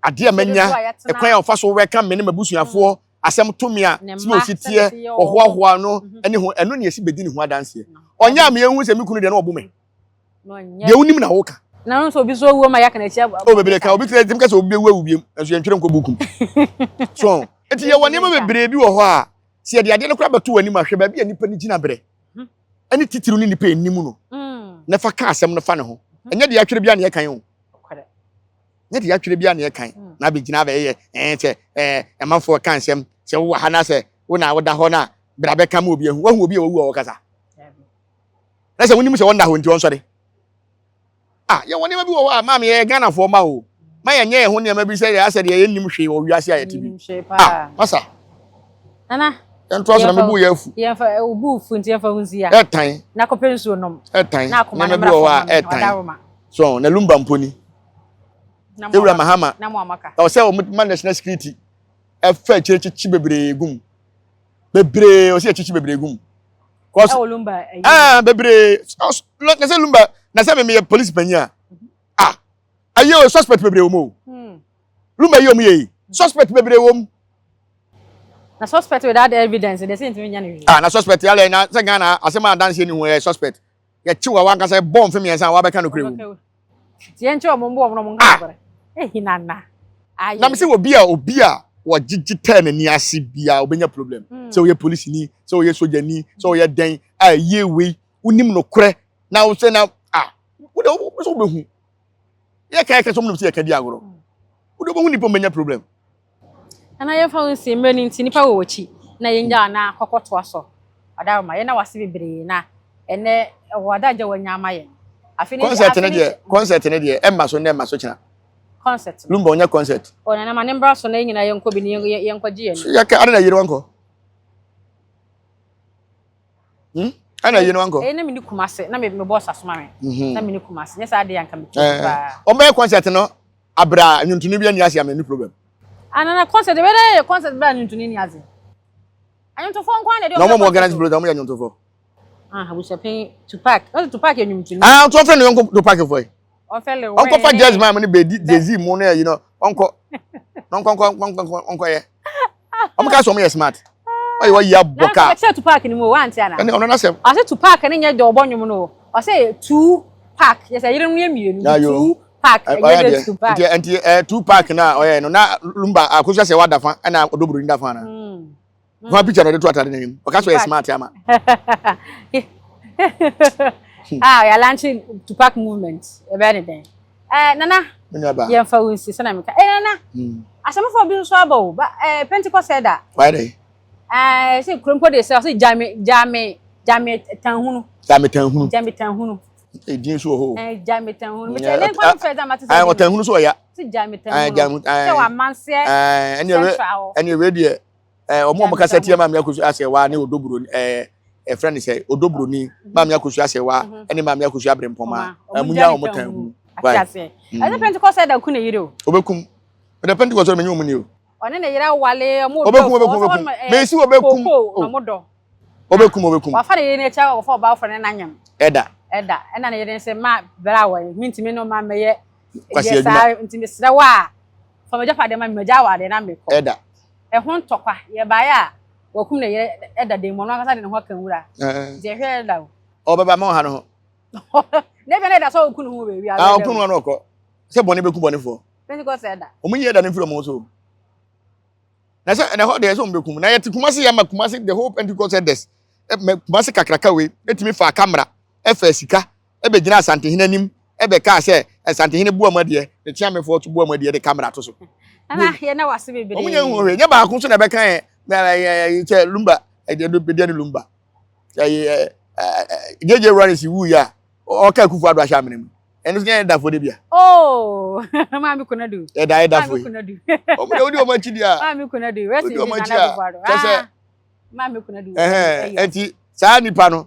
adeɛ a manya ɛkwan a ɔfa so wɛka me ne m'abusuafoɔ hmm. asɛm to me a sɛ ɔsi teɛ ɔhoahoa no mhm. ɛne ho ɛno ne ɛsi bɛdi ne ho adanseɛ ɔnyɛ a meɛhu sɛ me kunu deɛ na ɔbo me deɛ wonim na woka na nso obi so owuo ma yɛaka n'akyi o oh, bebree ka obi kura tim ka sɛ obi bɛwu awu biem nso yɛntwerɛ nkɔ bukum so nti yɛwɔ nneɛma bebree bi wɔ hɔ a Sɛ yɛde adeɛ no koraa bɛto w'anim a, hwɛ baabi a nipa no gyina berɛ mhm. ɛne titiriw ne nipa anim no mm. na fa ka asɛm no fa ne ho. Mhm. Ɛnyɛ deɛ atwerɛ biara na yɛkan o. Nyɛ deɛ atwerɛ biara na yɛkan mm. na abɛgyina abɛyɛ ɛɛ sɛ ɛɛ ɛmanfoɔ ka nsɛm sɛ wowɔ ha na sɛ wo na woda hɔ na bra bɛka ma obi ahu wahu obi a wawu a wɔkasa na sɛ wonim sɛ wɔnda hɔ nti ɔnsɔre. Ah, yɛwɔ nneɛma bi wɔ hɔ a maame yɛyɛ Ghanafoɔ ma o. Ma yɛnyɛ yɛn ho nneɛma bi sɛ yɛ asɛ deɛ yɛnnim hwee wɔ wiase a yɛte bi. Ah, masa. Nana. Yɛntoa so na mebu yɛ afu. Yɛmfa obu fu nti yɛmfa ho nsi ya. Ɛtan. Na kɔpɛ nsuo nom. Ɛtan. Na akoma no Nneɛma bi wɔ hɔ a mmra fam ɛtan. So na lumba mpo ni. Na mo Ewura Mahama. Na mo amaka. Ɛwɔ sɛ wɔn ma national security ɛfa akyire kyekye bebree gum. Bebree ɔsɛ yɛkyekye bebree gum. Cause ɛwɔ lumba ɛyi. Ah bebree na sɛ lumba na sɛ meyɛ police panyin a ah ayɛ o suspect bebree wɔ mu o hmm. lumba yi ɔmo yɛ yi suspect bebree wɔ mu. Na suspect without evidence de sɛ ntumi nya ne hwee. Ah na suspect yalɛ na sɛ Ghana asɛm a adanseɛ ni ho yɛ suspect yɛkye wa wankasa bɔ mfe mmiɛnsa a wabɛka no kure wɔ mu. Nti yɛn kyerɛ ɔmo mbɔ ɔmo na ɔmo nka Ah! nokorɛ. Ehi nana. Ayɛ. Na me sɛ obi a obi a wɔgyegye tɛɛ n'ani ase biara obenya problem. Mm. Sɛ woyɛ polisini, sɛ woyɛ sogyani, sɛ woyɛ dɛn a ɛyɛ wei, wonim nokorɛ na wo sɛ na ah wode wo sɛ wobɛhu. Yɛka yɛka sɛ ɔmo nim sɛ yɛka di agorɔ. Wode wobɛhu nipa mbɛnya problem. Nana yɛmfa wo nsi mmerɛ no nti nipa wɔ w'akyi na yɛngya wo na kɔkɔ toa so Ɔdaroma yɛna wase bebree na ɛnɛ ɛwɔ adagya wanya ama yɛn afe ne Concert afe ne ne deɛ concert ne deɛ ɛmma so nnɛ ɛmma so kyena. Concert no. Lumba ɔnyɛ concert. Oh nana ma ne mbra so na yɛn nyinaa yɛnkɔ bi na yɛnkɔ gye yɛn ani. Yɛka ade na yere wankɔ. Hmm? Ɛna yi no ankɔ. Ɛyɛ na mi ni Kumase na mi mi bɔ sasoma mi. Mhm. Na mi ni Kumase nyɛ saa de anka mi kɔ paa. Wɔn bɛyɛ concert no abira nnwontoni bi ani ase ama ni problem. Anana concert bɛ dɛ yɛ concert bɛ nnwontoni ni ase. Anwontofoɔ nko ara na ɛde wɔn. Na wɔn mu organize program wɔn yɛ nnwontofoɔ. Ah abusuapɛn Tupac ɔsɛ Tupac yɛ nnwontoni. Ah nti ɔfɛ ne yɔnko Tupac fɔ yi. Ɔfɛ Lil Wayne. Ɔnkɔfa jazz man mu ne bɛ di Jay-Z mu ne ɛyi no ɔnkɔ na ɔnkɔ nkɔ nkɔ nkɔ yɛ. Wɔn ka sɛ wɔn yɛ smart. Ɔyɛ wɔyi abɔ kaa. Na ɔkyerɛ Tupac ni mu o wante ana. Ɛne ɔno n'asɛm. Ɔsɛ Tupac ne nyɛ deɛ ɔbɔ nnwom no o ɔsɛ Tupac yɛ sɛ yere no yɛ mmienu two Park ɛnyɛ de two park. Nti nti ɛ two park na ɔyɛ no na lumba akosua sɛ wada fa ɛna ɔdɔ buroni da fa na. Fa picture na ɔde to atade n'anim. Ɔka sɛ ɔyɛ smart ama. Ah, yɛ launch two park movement. Ɛbɛyɛ ne dɛn? Eh, nana. Yɛn fa wo nsi sɛ na meka. Eh, nana. Asɛmfo bi nso aba o. Ba eh Pentecost ɛda. Wayɛ dɛ. Eh, sɛ kurompo de sɛ ɔsɛ gyame gyame gyame tanhunu. Gyame tanhunu. Gyame tanhunu. Edin nso wɔ hɔ o. Ɛɛ gya mi tɛn hunu. Mɛ ne nkwa fɛ dza ma te sɛ. Ɛɛ ɔtɛn hunu so ɔya. Ti gya mi tɛn hunu. Sɛ wa manseɛ. Ɛɛ ɛni ɛwɛ ɛni ɛwɛ deɛ ɛɛ ɔmo ɔmo kasa tia maame akosu asɛ wa ne odoburoni ɛɛ ɛfrɛ ne sɛ odoburoni maame akosu asɛ wa ɛne maame akosu abirempɔma ɛmu nya ɔmo tɛn hunu. Ate aseɛ. Ɛsɛ Pentecost ɛda ku ne yere o. Obekum. Ɛdɛ Pentecost ɔmo nye ɔmo ni o. Ɔne ne yere awale ɔmo dɔ. Obekum obekum obekum. Mesi obekum. Koko na ɔmo dɔ. Obekum obekum. Wafa ne yere n'akyi akɔfa ɔbaa foforɔ ne n'anyam. Ɛda. Ɛda. Ɛna ne yere sɛ ma bere a wɔyɛ mintumi ne ɔma mɛyɛ yɛ saa nti mesrɛ wo a fa m'agyapadeɛ ma me magya awadeɛ na mekɔ. Ɛda. Ɛho ntɔkwa yɛbaeɛ a wakum ne yere ɛda dan mu ɔno ankasa de ne ho aka nwura. Nti ɛhwɛ ɛda o. Ɔbɛba ma ɔha ne ho. Na ebia na ɛda sɛ ɔku ne ho wɔ baabi a. Ah ɔku ne ho na ɔkɔ. Sɛ bɔne bɛku bɔnefoɔ. Pentecost ɛda. Wɔn nyi ɛda no mfiri wɔn ho so. Na sɛ na ɛhɔ deɛ sɛ wɔn bɛkum na yɛte Kumasi yɛ ma Kumasi the whole Pentecost elders mɛ Kumasi kakraka wei etumi fa kamera ɛfɛ sika ɛbɛgyina Asantehene anim ɛbɛkaa sɛ Asantehene bu wɔn adeɛ ne kyeamefoɔ to bu wɔn adeɛ de kamera to so. Nana yɛ na wase bebree. Wɔn nyɛ nhu hwee nyɛ baako nso na ɛbɛka yɛ na ɛyɛ sɛ Lumba ɛdeɛ ɛdeɛ ne Lumba ɛyɛ ɛɛ JJ Rawlings wu yɛ a ɔka Akufo Addo ahyɛ amena mu. Ɛno nso yɛ dafo de bia. Oh, maame Konadu. Ɛda yɛ dafo yi. Ɔmo de wodi ɔmo akyi di a. Maame Konadu. Rest in peace Nana Akufo-Addo. Kyɛ sɛ. Ah, maame Konadu. Ɛhɛn, ɛnti saa nipa no,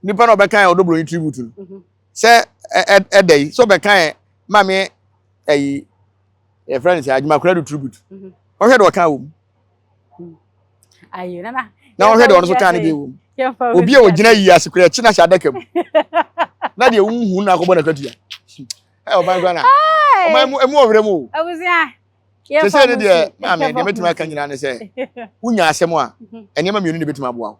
nipa no ɔbɛka yɛ ɔdɔ broni tribute no. Mhm. Sɛ ɛda yi, sɛ ɔbɛka yɛ maame ɛyi, yɛfrɛ no sɛ Adwuma Konadu tribute. Mhm. Ɔhwɛ de ɔka wɔ mu. na ɔhwɛ deɛ ɔno nso kaa ne deɛ wɔ mu obi a ɔgyina yi ase kura akyi na hyɛ adaka mu na deɛ wohu na akɔbɔ n'akatua ɛ ɔman kura na ɔman mu emu ɔwerɛ mu o sese ne deɛ maame deɛ mɛtumi aka nyinaa ne sɛ wonya asɛm a mhm. nneɛma mmienu na ebɛtumi aboa wo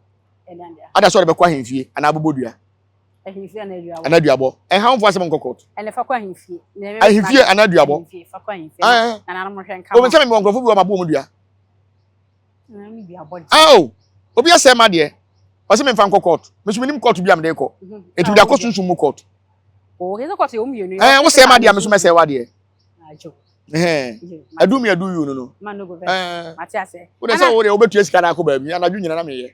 ada sɛ ɔde bɛkɔ ahemfie anaa abobɔ dua anaa duabɔ ɛha wo mfo asɛm nkɔ court ahemfie anaa duabɔ obi sɛ mewɔ nkurɔfo bi wɔ mabɔ mu dua ao obi asɛ ma deɛ ɔsɛ memfa nkɔ court meso menim court bi a mede kɔ ɛtumi mhm. de akɔ sunsum mu court wosɛ ma deɛ a meso mɛsɛ wa deɛ adu mi adu yu no no wode sɛ wo deɛ wobɛtua sika no akɔ baabi anadwo nyina na meyɛ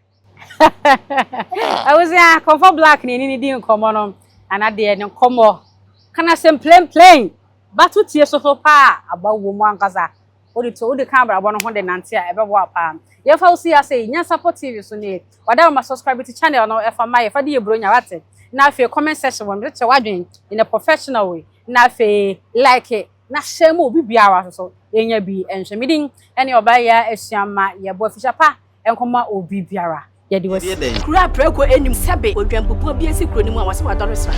Abusua Kɔmfɔ Black ne ɛne ne di nkɔmmɔ no ana deɛ ne nkɔmmɔ kana sɛm plain plain bato tie so so paa aba wɔ mu ankasa wode to wode ka abrabɔ no ho de nante a ɛbɛboa paa yɛmfa wo si ase yi Nyansapɔ TV so nie wada ma subscribe to channel no ɛfa ma yɛ fa de yɛ buronya wate na afei comment section wɔ no kyerɛ w'adwene in a professional way na afei like na hyɛ mu obi biara so so yɛnya bi nhwɛ medin ɛne ɔbaa yɛ asua ma yɛbɔ afisha pa Nkɔma obi biara. Yɛde wo asi. Kuro a prako nnim. Sɛbe odwanpupuo bi asi kuro no mu a wɔse wadɔre sra.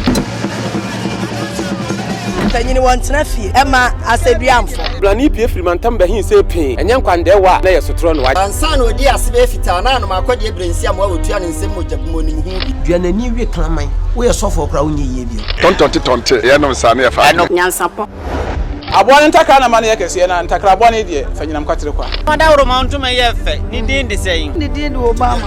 Mpanyini wɔntena fie mma asɛduamfo. Blani pue firi mantam bɛhe see pee, ɛnyɛ nkwandɛɛwa a na ɛyɛ sotorɔ no. Ansa na ɔdii ase bɛyɛ fitaa na anom akɔdeɛ berɛ nsi amoa wɔtua ne nsam mogya bu mu ɔnim ho bi. Dua n'ani we kraman. Woyɛ sɔfoɔ koraa wonyɛ yie bio. Tɔntɔnte tɔnte yɛnom saa ne yɛfa adwene. Nyansapɔ. Aboa no ntakra na ma no yɛ kɛseɛ, na ntakra bɔne deɛ, fa nyinam kwatere kwa. Ɔdawuroma ntoma yɛ fɛ, ne din de sɛn? Ne din de Obama.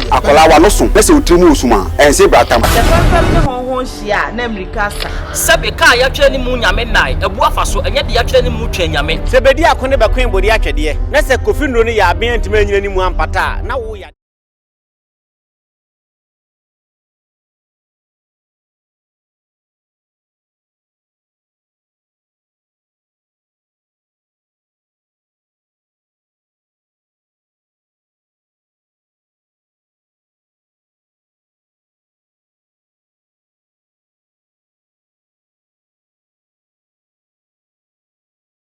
Akwadaa w'ano so na sɛ wo tiri mu wɔ sum a, ɛnse bratam. Sɛ fɛmfɛm ne hɔnhɔn hyia a, na mmirika asa. Sɛbe kaa yɛatwerɛ ne mu nyame nnae abu afa so, ɛnyɛ deɛ yɛatwerɛ ne mu twɛn nyame. Sɛ bedi ako ne bɛkoe bode atwɛdeɛ, na sɛ Kofi nnuro no yɛ aben antumi anyina ne mu ampata a, na wo ya.